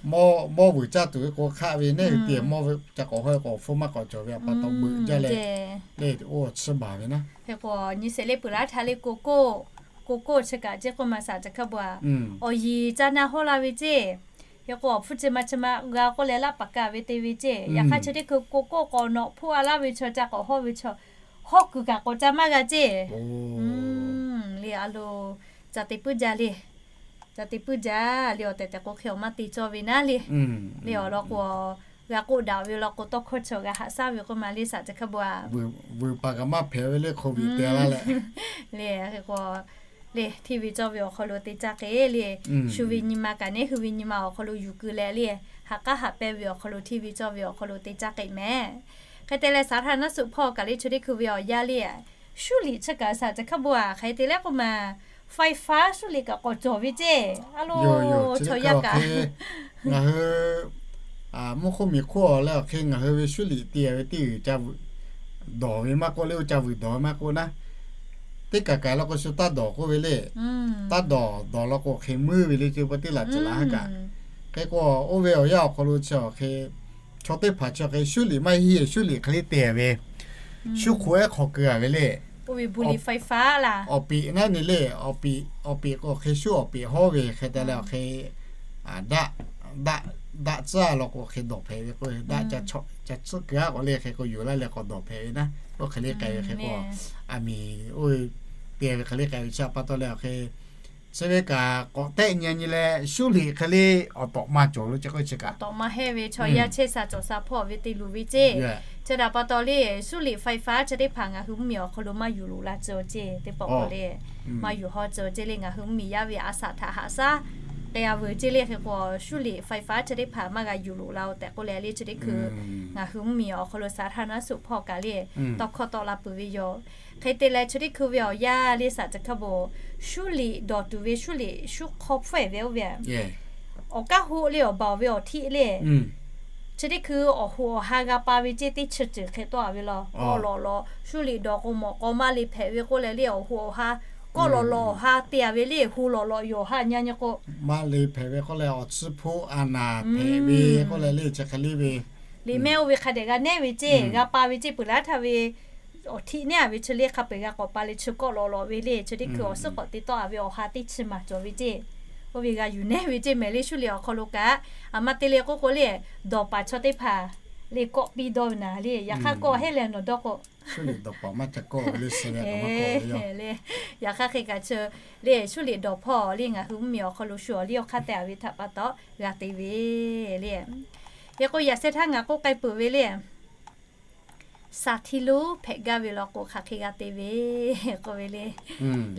mawˇ vuiˬ caˇ tuˬ ve k'o hk'aˆ ve neˉ hui te mawˇ ve ca k'awꞈ hawˉ ve k'o awˬ hpfuhˇ maˇ k'awꞈ cawˬ ve a pa taw beuꞈ jaˇ leh le, oˇ awˬ tsuhˇ baˬ ve naˉ. Hk'e k'o nyi sheˍ le peuˬ laˇ htaˇ le cocoa, cocoa chi kaꞈ ceˇ k'oˆ ma shaˍ caˬ hk'a bon a, awˬ yiˍ caˇ naˇ hawˉ laˇ ve ceˇ. Hk'e k'o awˬ hpfuhˇ chi ma chi ma g'a k'oˆ leh laˇ paˍ kaˍ ve te ve ceˇ. Yaꞈ hk'aˇ chi teˇ hkui cocoa k'awꞈ nawꞈ hpfuhˇ a laˇ ve chaw ca k'awꞈ hawˉ ve chaw, hawˉ kuiˬ kaꞈ k'awꞈ ca maˇ g'a ceˇ. Le a lo, ca te puiˉ jaˇ le. Ca te puiˉ jaˇ le awˬ tehˬ tehˬ k'o hk'e awˬ maˇ te cawˇ ve naˉ le. Le awˬ lawn k'o, g'a k'oˆ daꞈ ve law k'o tawˇ hkawˇ chi g'a haꞈ shaˉ ve k'oˆ ma le shaˍ caˬ hk'a bon a. Vuiˬ paˍ kaꞈ maˇ hpehꞈ ve le hk'oˆ viꞈ te laˇ leh le. Hk'e k'o le hteˇ ve cawˇ ve awˬ hk'aw lo te caˇ k'e le, shu ve nyi ma kaꞈ neˉ hui ve nyi ma awˬ hk'aw lo yuˬ keu leh le, haꞈ k'aˉ haꞈ pehnˇ ve awˬ hk'aw lo hteˇ ve cawˇ ve awˬ hk'aw lo te caˇ k'e mehˍ. Hk'e te leh shaˍ htaˇ naˉ suhˍ hpawˇ kaꞈ le chi teˇ hkui ve awˬ yanˇ le, shuˉ liꞈ chi kaꞈ shaˍ caˬ hk'a bon a hk'aˬ hk'e te leh k'oˆ ma, ไฟฟ้า shuˉ liꞈ kaꞈ k'awꞈ cawˬ ve ceˇ. A lo, chaw yaˇ kaꞈ ngaˬ hui mvuhˇ hk'oˆ miˬ hk'oˆ leh awˬ hk'e ngaˬ hui ve shuˉ liꞈ te ve teˇ g'uiˬ ca vuiˬ dawˬ ve maˇ k'oˆ le, oˇ ca vuiˬ dawˬ ve maˇ k'oˆ naˉ, teˇ kaˬ kaˬ law k'o shu taˇ dawˬ k'oˆ ve le. Taˇ dawˬ, dawˬ law k'o hk'e muiˉ ve le, teˇ pawˆ teˇ laꞈ cawˬ la ha kaꞈ. Hk'e k'o oˇ ve awˬ yanˇ awˬ hk'aw lo chi awˬ hk'e chaw teˇ hpaˍ chi hk'e shuˉ liꞈ maˇ heˆ, shuˉ liꞈ hk'e le te ve, shuˉ hk'oˆ ehˉ hk'aw keu a ve le. Awˬ peꞈ naˉ ne le, awˬ peꞈ k'o hk'e shuˉ awˬ peꞈ hawˉ ve hk'e te leh awˬ hk'e daˆ, daˆ tcuhˉ law k'o hk'e dawˬ hpehꞈ ve k'o, daˆ ca tsuhˆ keu aˉ k'awꞈ le hk'e k'o yoˬ laˇ leh k'awꞈ dawˬ hpehꞈ ve naˉ. Oˇ hk'e le k'ai ve hk'e k'o, aˬ miˍ oˇ te ve hk'e le k'ai ve chi pa taw leh awˬ hk'e chi ve kaꞈ k'awꞈ tehˆ nyi nyi leh shuˉ liꞈ hk'e le awˬ tawꞈ maˇ cawˬ lo ce k'o chi kaꞈ tawꞈ maˇ heˆ ve chaw yaˇ chehˇ sha cawˬ sha hpawˇ ve te luˬ ve ceˇ. Chi htaꞈ pa taw le shuˉ liꞈ ไฟฟ้า chi teˇ hpaˍ ngaˬ hui mvuhˇmiˬ awˬ hk'aw lo maˇ yuˬ loꞈ la tcuh ceˇ. Teˇ pawˆ k'o le maˇ yuˬ hawˉ tcuh ceˇ le. Ngaˬ hui mvuhˇmiˬ yaˇ ve a shaꞈ htaꞈ haꞈ shaˉ k'ai-a veuˬ ceˇ le. Hk'e k'o, shuˉ liꞈ ไฟฟ้า chi teˇ hpaˍ maˇ g'a yuˬ loꞈ la-o tehꞈ k'oˆ leh le, chi teˇ hkui ngaˬ hui mvuhˇmiˬ awˬ hk'aw lo สาธารณสุข hpawˇ kaꞈ le tawˇ hkawˇ tawˆ la peuˬ ve yoˬ. Hk'e te leh chi teˇ hkui ve awˬ yanˇ le สาธารณสุข shuˉ liꞈ dawˬ tuˬ ve shuˉ liꞈ shuˉ hk'aw hpfuhˇ-ehˍ ve oˇ ve awˬ kanˉ hoˆ le awˬ baˬ-oˬ ve awˬ htiˆ le chi teˇ hkui awˬ hoꞈ awˬ ha g'a pa ve ceˇ, teˇ chi ceuˬ hk'e tawˆ-a ve law. Kawˆ lawꞈ lawꞈ shuˉ liꞈ dawˬ k'o mawꞈ k'aw maˇ le hpehꞈ ve k'oˆ leh le, awˬ hoꞈ awˬ ha kawˆ lawꞈ lawꞈ awˬ ha te-a ve le, hoꞈ lawꞈ lawꞈ yoˬ ha nyi nyi k'o, maˇ le hpehꞈ ve k'oˆ leh awˬ tcuhˉ hpoˆ a naˍ hpehꞈ ve k'oˆ leh le chi hk'e le ve liꞈ mehˆ oˇ ve hk'a dehꞈ g'a nehˉ ve ceˇ, g'a pa ve ceˇ peuˬ laˇ htaˇ ve awˬ htiˆ nehˉ-a ve chi le hk'a peu-eˬ g'a k'awꞈ pa leh chi kawˆ lawꞈ lawꞈ ve le, chi teˇ hkui awˬ suhˉ k'awꞈ te tawˆ-a ve awˬ ha teˇ chi maˬ cawˬ ve ceˇ. Oˇ ve g'a yuˬ nehˉ ve ceˇ mehˍ le, shuˉ liꞈ awˬ hk'aw lo kaꞈ. A ma te le k'oˆ k'o le, dawˬ paˍ chaw teˇ hpaˍ le kawˆ piˇ dawˇ ve naˍ le, yaꞈ hk'aˇ kawˆ heˆ leh nawˬ dawˇ k'o, le, yaꞈ hk'aˇ hk'e kaꞈ chi le shuˉ liꞈ dawˬ hpawˇ le ngaˬ hui mvuhˇmiˬ awˬ hk'aw lo shu awˬ liˇ awˬ hk'aˇ te-a ve htaꞈ pa taw g'a te ve le. Hk'e k'o yaꞈ sheh htaˇ ngaˬ k'oˆ k'ai peuˬ ve le สาธิต lonˉ hpehꞈ gaˇ ve law k'o hk'aˬ hk'e g'a te ve k'oˆ ve le.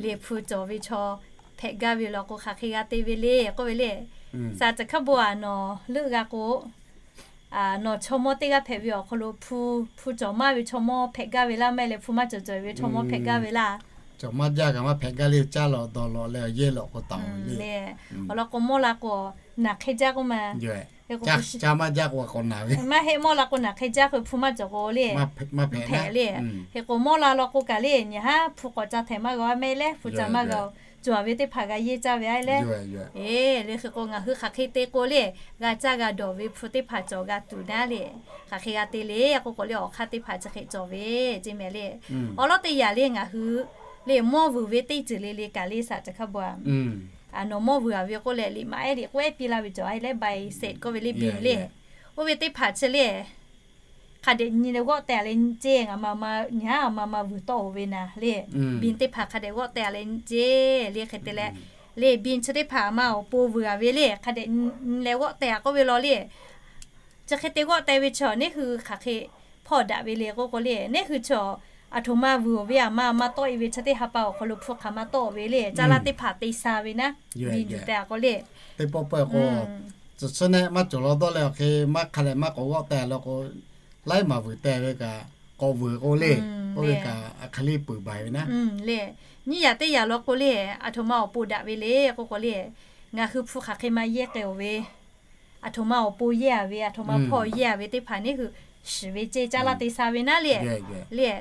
Liꞈ hpu cawˬ ve chaw hpehꞈ gaˇ ve law k'o hk'aˬ hk'e g'a te ve le k'oˆ ve le. สาธารณสุข hk'a bon-a nawˬ leuˆ g'a k'o, nawˬ chaw mawˇ teˇ g'aˇ hpehꞈ ve awˬ hk'aw lo hpu, hpu cawˬ maˇ ve chaw mawˇ hpehꞈ gaˇ ve laˇ, maˇ heˆ leh hpu maˇ cawˬ cawˬ ve chaw mawˇ hpehꞈ gaˇ ve laˇ. Cawˬ maˇ jaˇ kaꞈ maˇ hpehꞈ gaˇ le, caˇ lawꞈ dawˬ lawꞈ leh awˬ yehˇ lawꞈ k'o taˍ-oˬ le. Awˬ lawn k'o mawˇ la k'o naˬ hk'e jaˇ k'oˆ ma. Caˇ maˇ jaˇ k'o k'awꞈ naˬ ve. Maˇ heˆ, mawˇ la k'o naˬ hk'e jaˇ k'o hpu maˇ cawˬ k'o le, maˇ hpehꞈ le. Hk'e k'o mawˇ la law k'o kaꞈ le nyi haˉ hpu k'awꞈ ca htehꞈ maˇ g'a-a, maˇ heˆ leh hpu ca maˇ g'a-o. Cawˬ-a ve teˇ hpaˍ g'a yehˇ caˇ ve a le. Le hk'e k'o ngaˬ hui hk'aˬ hk'e te k'o le, g'a caˇ g'a dawˬ ve hpu teˇ hpaˍ cawˬ g'a tuˬ naˉ le, hk'aˬ hk'e g'a te le k'oˆ k'o le, awˬ hk'aˇ teˇ hpaˍ chi hk'e cawˬ ve ceˇ mehˍ le. Awˬ lawn teˇ yanˇ le ngaˬ hui le mawˇ vuiˬ ve teˇ ceuˬ le le kaꞈ le สาธารณสุข hk'a bon-a, nawˬ mawˇ vuiˬ-a ve k'oˆ leh liꞈ maꞈ ehˉ liꞈ k'oˆ ehˉ piˇ laˇ ve cawˬ a leh ใบเสร็จ k'oˆ ve le, bin le. Oˇ ve teˇ hpaˍ chi le hk'a dehꞈ nyi leh g'awˆ teh-a leh nyi ceˇ, ngaˬ ma ma nyi haˉ a ma ma vuiˬ tawˆ-oˬ ve naˍ le, bin teˇ hpaˍ hk'a dehꞈ g'awˆ teh-a leh nyi ceˇ le. Hk'e te leh le bin chi teˇ hpaˍ a ma awˬ pon vuiˬ-a ve le hk'a dehꞈ nyi leh g'awˆ teh-a k'oˆ ve law le. Chi hk'e te g'awˆ teh ve chaw neˇ hui hk'aˬ hk'e hpawˇ daꞈ ve le k'oˆ k'o le, neˇ hui chaw aˬ htoꞈ ma vuiˬ-oˬ ve a ma ma tawˆ-e ve chi teˇ ha pa awˬ hk'aw lo hpu hk'aˬ ma tawˆ-oˬ ve le, caˇ laˇ teˇ hpaˍ te sha ve naˉ, bin juˬ teh-a k'o le. Teˇ pawˆ pawehˇ k'o, tcuhˉ nehˆ maˇ cawˬ law dawˇ leh awˬ hk'e maˇ hk'a leh maˇ k'awꞈ g'awˆ teh law k'o, laiˉ maˬ vuiˬ teh ve kaꞈ k'awꞈ vuiˬ k'o le, oˇ ve kaꞈ a hk'e le peuˬ baˬ ve naˉ le. Nyiˇ yaꞈ teˇ yaꞈ law k'o le, aˬ htoꞈ ma awˬ pon daꞈ ve le k'oˆ k'o le, ngaˬ hui hpu hk'aˬ hk'e ma yehˇ k'ai-oˬ ve, aˬ htoꞈ ma awˬ pon yehˇ-a ve, aˬ htoꞈ ma hpawˇ yehˇ-a ve teˇ hpaˍ neˇ hui shiˍ ve ceˇ, caˇ laˇ te sha ve naˉ le. Le,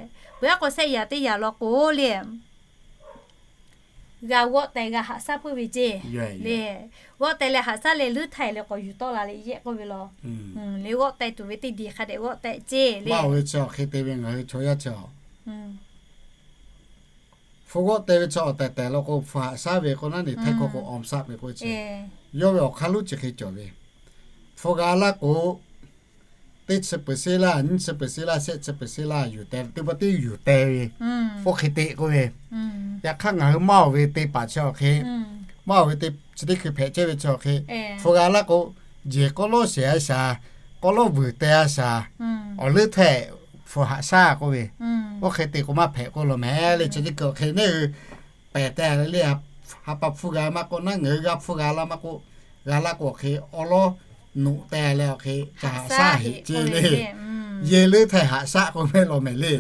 peuˬ aˉ k'o shehˆ yaꞈ teˇ yaꞈ law k'o le, g'a g'awˆ teh g'a haꞈ shaˉ puiˉ ve ceˇ le. G'awˆ teh leh haꞈ shaˉ leh leuˉ htaiˍ leh k'awꞈ yuˬ tawˆ la leh yehˆ k'oˆ ve law. Le g'awˆ teh tuˬ ve teˇ diˬ hk'a dehꞈ g'awˆ teh ceˇ le. Maˇ-oˬ ve chi awˬ hk'e te ve ngaˬ hui chaw yaˇ chi a hpu g'awˆ teh ve chi awˬ tehˬ tehˬ law k'o, hpu haꞈ shaˉ ve k'o naˉ, neˇ htaiˇ hkawˇ k'o awˬ shaˆ ve k'o, yawˇ ve awˬ hk'aˇ lonˉ chi hk'e cawˬ ve, hpu g'a laˇ k'o, teˇ chi peuˬ sheˆ laˇ, nyiˇ chi peuˬ sheˆ laˇ, shehˆ chi peuˬ sheˆ laˇ yuˬ teh, teˇ pawˆ teˇ yuˬ teh ve, oˇ hk'e te k'oˆ ve. Yaꞈ hk'aˇ ngaˬ hui maˇ-oˬ ve te paˍ chi awˬ hk'e, maˇ-oˬ ve te chi teˇ hkui hpehꞈ chehˇ ve chi awˬ hk'e, hpu g'a laˇ k'o, jeˬ k'awꞈ lawˉ shehˍ a shaˍ, k'awꞈ lawˉ vuiˬ teh a shaˍ, awˬ leuˉ htehꞈ hpu haꞈ shaˉ k'oˆ ve, oˇ hk'e te k'o maˇ hpehꞈ k'oˆ law mehˍ le. Chi teˇ hkui awˬ hk'e neˇ hui pehˬ teh le, ha pa hpu g'a maˇ k'oˆ naˉ, ngaˬ hui g'a hpu g'a laˇ maˇ k'oˆ, g'a laˇ k'o awˬ hk'e awˉ lawˉ nuꞈ teh leh awˬ hk'e ca haꞈ shaˉ heꞈ ceˇ le. Yehˬ leuˉ htaiˇ haꞈ shaˉ k'oˆ mehˍ law mehˍ le.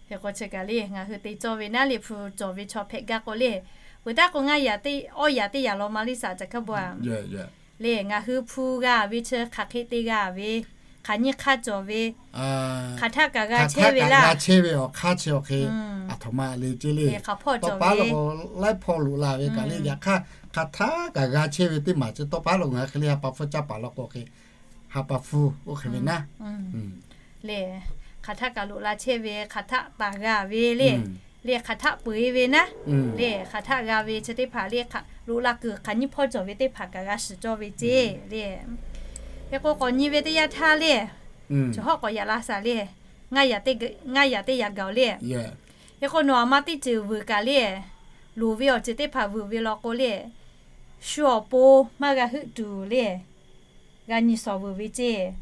Hk'e k'o chi kaꞈ le ngaˬ hui te cawˇ ve naˉ le, hpu cawˬ ve chaw hpehꞈ gaˇ k'o le, peuˬ taˉ k'o ngaˇ yaꞈ teˇ, awˇ yaꞈ teˇ yaꞈ law ma le สาธารณสุข hk'a bon-a le, ngaˬ hui hpu g'a ve chi hk'aˬ hk'e te g'a ve, hk'aˬ nyiˇ hk'aˇ cawˬ ve, hk'aˬ htaˆ kaꞈ g'a chehˇ ve laˇ, g'a chehˇ ve awˬ hk'aˇ chi awˬ hk'e, aˬ htoꞈ ma le ceˇ le. Tawˇ paˉ lo k'o laiˉ hpawˇ loꞈ la ve kaꞈ le, yaꞈ hk'aˇ hk'aˬ htaˆ kaꞈ g'a chehˇ ve teˇ maˬ chi tawˇ paˉ lo ngaˬ hui hk'e le ha pa hpu caˇ paˍ law k'o hk'e, ha pa hpu oˇ hk'e ve naˉ le, hk'aˬ htaˆ kaꞈ loꞈ la chehˇ ve, hk'aˬ htaˆ taˍ g'a ve le, le hk'aˬ htaˆ peu-eˬ ve naˉ le, hk'aˬ htaˆ g'a ve chi teˇ hpaˍ le, loꞈ la kuiˬ hk'aˬ nyiˇ hpawˇ cawˬ ve teˇ hpaˍ kaꞈ g'a shiˍ cawˇ ve ceˇ le. Hk'e k'o k'awꞈ nyi ve teˇ yanˇ htaˇ le, chaw hawˉ k'awꞈ yaꞈ la shaˍ le, ngaˇ yaꞈ teˇ yaꞈ gaˬ-oˬ le. Hk'e k'o nawˬ aˬ ma teˇ ceuˬ vuiˬ kaꞈ le, loˍ ve awˬ ceuˬ teˇ hpaˍ vuiˬ ve law k'o le, shu awˬ pon maˇ g'a heuˆ tuˬ le, g'a nyi shawˍ vuiˬ ve ceˇ.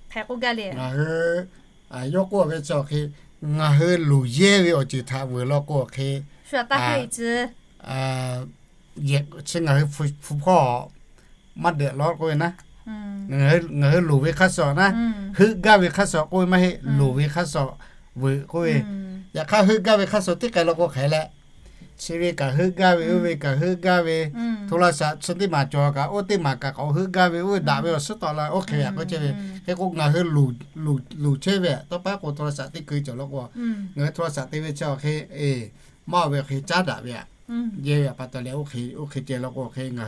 Hk'e k'oˆ gaˇ le, ngaˬ hui yawˇ k'oˆ ve chi awˬ hk'e, ngaˬ hui loˍ yehˇ ve awˬ ceuˬ htaꞈ vuiˬ law k'o awˬ hk'e, shu taˇ heuˆ-e tcuh. Chi ngaˬ hui hpu hpawˇ maˇ dehꞈ lawˉ k'oˆ ve naˉ, ngaˬ hui loˍ ve hk'aˇ suh naˉ, heuˆ gaˇ ve hk'aˇ suh k'oˆ ve maˇ heˆ, loˍ ve hk'aˇ suh veuꞈ k'oˆ ve. Yaꞈ hk'aˇ heuˆ gaˇ ve hk'aˇ suh teˇ k'ai law k'o hk'aˬ leh, chi ve kaꞈ heuˆ gaˇ ve, oˇ ve kaꞈ heuˆ gaˇ ve, htoˇ la shaꞈ chi teˇ maˬ cawˬ kaꞈ oˇ teˇ maˬ kaꞈ k'awꞈ heuˆ gaˇ ve, oˇ ve daꞈ ve awˬ suhˉ tawˆ la oˇ hk'e ve k'oˆ chehˇ ve. Hk'e k'o ngaˬ hui loˍ chehˇ ve tawˇ paˉ k'o htoˇ la shaꞈ teˇ hkui cawˬ law k'o, ngaˬ hui htoˇ la shaꞈ te ve chi awˬ hk'e maˇ oˬ ve awˬ hk'e caˉ daꞈ ve aꞈ, yehˇ ve aꞈ pa taw leh oˇ hk'e ceh law k'o hk'e ngaˬ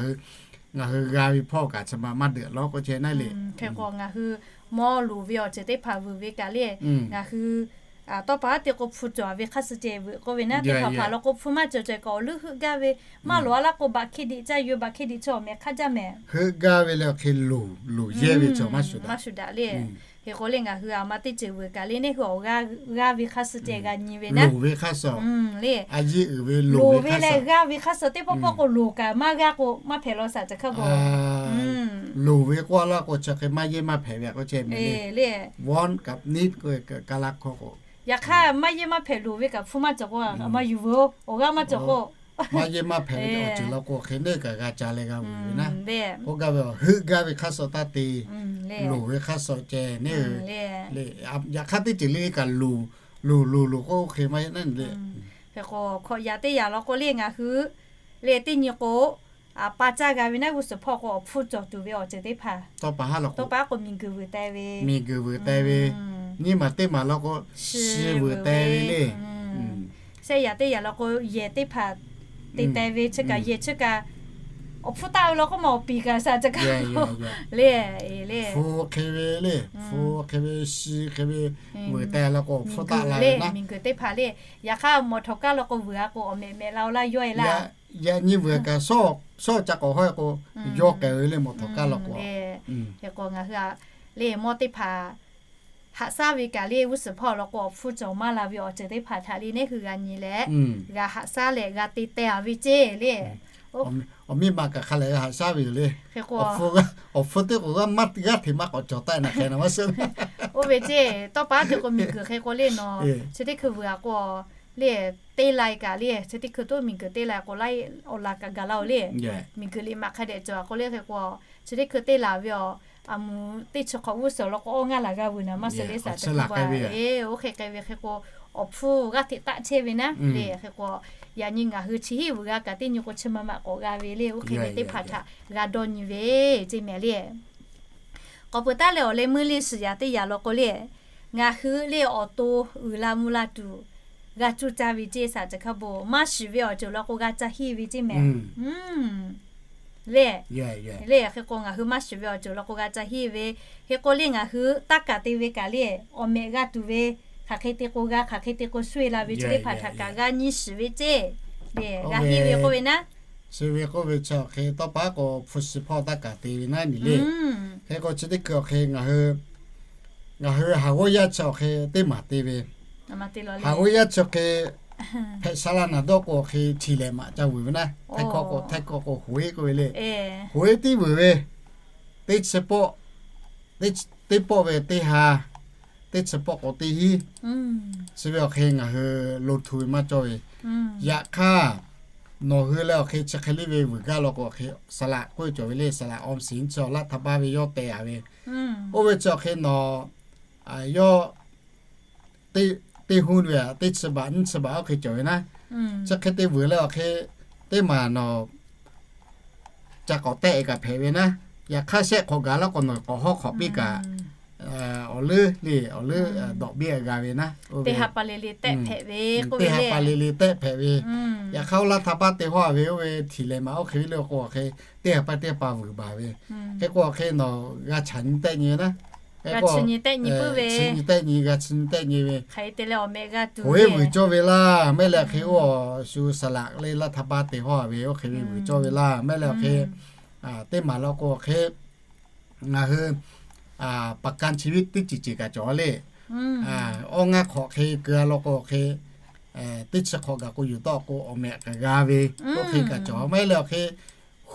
hui g'a ve hpawˇ kaꞈ chi ma maˇ deuꞈ lawˉ k'oˆ chehˇ naˉ le. Hk'e k'o ngaˬ hui mawˇ loˍ ve awˬ ceuˬ teˇ hpaˍ vuiˬ ve kaꞈ le, ngaˬ hui tawˇ pa haˉ te k'o hpu cawˬ ve hk'aˇ suh ceh veuꞈ k'oˆ ve naˉ, teˇ hpaˍ hpaˍ law k'o hpu maˇ cawˬ ceh kaꞈ awˬ leuˉ heuˆ gaˇ ve, maˇ loˍ a laˇ k'o baꞈ hkiˇ diꞈ caˇ yuˬ, baꞈ hkiˇ diꞈ chi awˬ meh hk'aˇ jaˇ meh. Heuˆ gaˇ ve le awˬ hk'e loˍ, loˍ yehˇ ve chi maˇ shuˍ daꞈ le. Hk'e k'o le ngaˬ hui aˬ ma teˇ ceuˬ vuiˬ kaꞈ le neˇ hui awˬ g'aˇ ve hk'aˇ suh ceh g'a nyi ve naˉ. Loˍ ve hk'aˇ suh, a yeˇ uiˍ ve loˍ ve leh g'aˇ ve hk'aˇ suh teˇ pawˆ pawˆ k'o loˍ kaꞈ maˇ g'aˇ k'o maˇ hpehꞈ law shaꞈ ceh hk'aˇ bo. Loˍ ve k'oˆ laˇ k'o chi hk'e maˇ yeˇ maˇ hpehꞈ ve k'oˆ chehˇ meh le. One kaꞈ niˉ k'oˆ ve kaꞈ la hkawˇ k'o, yaꞈ hk'aˇ maˇ yeˇ maˇ hpehꞈ loˍ ve kaꞈ hpu maˇ cawˬ k'o, a ma yuˬ ve-o, awˬ g'aˇ maˇ cawˬ k'o, maˇ yeˇ maˇ hpehꞈ ve awˬ ceuˬ law k'o hk'e neˇ kaꞈ g'a ca leh g'a vuiˬ ve naˉ. K'oˆ gaˇ ve heuˆ gaˇ ve hk'aˇ suh taˇ te, loˍ ve hk'aˇ suh ceh neˇ le. Yaꞈ hk'aˇ teˇ ceuˬ le kaꞈ loˍ, loˍ loˍ loˍ k'oˆ hk'e maˇ heˆ naˉ le. Hk'e k'o hkawꞈ yaꞈ teˇ yaꞈ law k'o le ngaˬ hui le teˇ nyi k'o, pa caˇ g'a ve naˉ g'uˇ suhˍ hpawˇ k'o awˬ hpfuhˇ cawˬ tuˬ ve awˬ ceuˬ teˇ hpaˍ. Tawˇ pa haˉ law k'o, tawˇ pa haˉ k'o miˬguiˬ vuiˬ teh ve, miˬguiˬ vuiˬ teh ve, nyiˇ maˬ teˇ maˬ law k'o, shi vuiˬ teh ve le. Shehˆ yaꞈ teˇ yaꞈ law k'o yehˬ teˇ hpaˍ te teh ve chi kaꞈ yehˬ chi kaꞈ awˬ hpfuhˇ taˆ ve law k'oˆ ma awˬ piˍ kaꞈ shaꞈ ceh kaꞈ le, le hpu hk'e ve le, hpu hk'e ve shi hk'e ve vuiˬ teh law k'o awˬ hpfuhˇ taˆ la ve naˉ. Miˬguiˬ teˇ hpaˍ le, yaꞈ hk'aˇ mawˬ htawnˍ kaˇ law k'o vuiˬ a k'o awˬ mehꞈ mehꞈ la-o laˇ yawˇ e laˇ. Yaꞈ nyi vuiˬ kaꞈ shawˉ ca k'awꞈ hawˉ k'o, yawˇ k'ai ve le mawˬ htawnˍ kaˇ law k'o. Hk'e k'o ngaˬ hui a le mawˇ teˇ hpaˍ haꞈ shaˉ ve kaꞈ le g'uˇ suhˍ hpawˇ law k'o awˬ hpfuhˇ cawˬ maˇ la ve awˬ ceuˬ teˇ hpaˍ htaꞈ le neˇ hui g'a nyi leh, g'a haꞈ shaˉ leh g'a te teh a ve ceˇ le. Awˬ miˇ ma kaꞈ hk'a lehˬ g'a haꞈ shaˉ ve yoˬ le. Hk'e k'o awˬ hpfuhˇ teˇ k'o g'aˇ hteꞈ maˇ k'awꞈ cawˬ taˆ na hk'e na maˇ suhˉ. Oˇ ve ceˇ tawˇ pa haˉ te k'o miˬguiˬ hk'e k'o le nawˬ chi teˇ hkui vuiˬ a k'o le, teˇ lai kaꞈ le chi teˇ hkui toˆ miˬguiˬ teˇ lai k'o laiˉ awˬ laˬ kaꞈ gaˬ laˇ-o le. Miˬguiˬ liꞈ maꞈ hk'a dehꞈ cawˬ a k'o le hk'e k'o chi teˇ hkui teˇ laˬ ve a, a mvuhˬ teˇ chi hk'awꞈ g'uˇ suhˍ law k'o awˇ ngaˇ laˬ g'a vuiˬ naˍ maˇ suhˉ le shaꞈ te hk'e k'o, oˇ hk'e k'ai ve hk'e k'o awˬ hpfuhˇ g'aˇ hteꞈ taˆ chehˇ ve naˉ le. Hk'e k'o yaꞈ nyi ngaˬ hui chi hiˉ vuiˬ g'a kaꞈ teˇ nyi k'o chi ma maꞈ k'awꞈ g'a ve le. Oˇ hk'e ve teˇ hpaˍ htaꞈ g'a dawˇ nyi ve ceˇ meh le. K'awꞈ peuˬ taˉ leh awˬ leh meuˇ le shiˍ yaꞈ teˇ yaꞈ law k'o le, ngaˬ hui le awˬ to uiˍ la mvuh la tuˬ g'a cuˇ caˇ ve ceˇ shaꞈ ceh hk'a bo maˇ shiˍ ve awˬ ceuˬ law k'o g'a ca hiˇ ve ceˇ meh. Le, le hk'e k'o ngaˬ hui maˇ shiˍ ve awˬ ceuˬ law k'o g'a ca hiˇ ve. Hk'e k'o le ngaˬ hui taˇ kaˍ te ve kaꞈ le awˬ mehꞈ g'a tuˬ ve, hk'aˬ hk'e te k'o g'a, hk'aˬ hk'e te k'o shu e la ve chi teˇ hpaˍ htaꞈ kaꞈ g'a nyi shiˍ ve ceˇ, g'a hiˇ ve k'oˆ ve naˉ. Chi ve k'oˆ ve chi awˬ hk'e tawˇ pa haˉ k'o hpu shi hpawˇ taˇ kaˍ te ve naˉ nyi le. Hk'e k'o chi teˇ hkui awˬ hk'e ngaˬ hui, ngaˬ hui haˍ g'awˇ yaˇ chi awˬ hk'e teˇ maˬ te ve, haˍ g'awˇ yaˇ chi awˬ hk'e hpehꞈ sha la naˍ dawˇ k'o awˬ hk'e htiˍ lehˍ maꞈ ca vuiˬ ve naˉ. Htaiˇ hkawˇ k'o, htaiˇ hkawˇ k'o hoꞈ e k'oˆ ve le. Hoꞈ e tiˉ vuiˬ ve, teˇ chi pawˆ, teˇ pawˆ ve teˇ ha, teˇ chi pawˆ k'o teˇ hiˉ. Chi ve awˬ hk'e ngaˬ hui lo htu ve maˇ cawˇ ve. Yaꞈ hk'aˇ nawˬ hui leh awˬ hk'e chi hk'e le ve vuiˬ gaˇ law k'o awˬ hk'e saˍ laꞈ k'oˆ ve cawˬ ve le, saˍ laꞈ awˬ shiˍ chi awˬ laˇ htaˇ baˇ ve yawˇ teh a ve. Oˇ ve chi awˬ hk'e nawˬ yawˇ teˇ hu ve a teˇ chi baꞈ nyiˇ chi baꞈ oˇ hk'e cawˬ ve naˉ. Chi hk'e te vuiˬ leh awˬ hk'e teˇ maˬ nawˬ ca k'awꞈ tehˆ e kaꞈ hpehꞈ ve naˉ. Yaꞈ hk'aˇ shehˆ hk'awꞈ gaˬ laˇ k'o nawˬ k'awꞈ hawˉ hk'awꞈ piˇ kaꞈ awˬ leuˉ le awˬ leuˉ dawꞈ biˇ g'a ve naˉ. Teˇ ha pa le le tehˆ hpehꞈ ve, teˇ ha pa le le tehˆ hpehꞈ ve. Yaꞈ hk'aˇ oˇ laˇ htaˇ baˇ te hawˇ a ve oˇ ve htiˍ lehˍ maꞈ oˇ hk'e ve le k'o awˬ hk'e teˇ ha pa teˇ ha pa vuiˬ baˬ ve. Hk'e k'o awˬ hk'e nawˬ g'a chaꞈ nyi tehˆ nyi naˉ. Chi nyi tehˆ nyi g'a chi nyi tehˆ nyi ve. Hoꞈ e vuiˬ cawˇ ve laˇ mehˆ leh hk'e oˇ shu saˍ laꞈ le laˇ htaˇ baˇ te hawˇ a ve oˇ hk'e ve vuiˬ cawˇ ve laˇ mehˆ leh awˬ hk'e teˇ maˬ law k'o awˬ hk'e ngaˬ hui paˍ kanˇ chi viˉ teˇ ceuˬ ceuˬ kaꞈ cawˬ le. Awˇ ngaˇ hk'awꞈ hk'e keu a law k'o awˬ hk'e teˇ chi hk'awꞈ gaˬ k'o yuˬ tawˆ k'o awˬ mehꞈ kaꞈ g'a ve, oˇ hk'e kaꞈ cawˬ mehˆ leh awˬ hk'e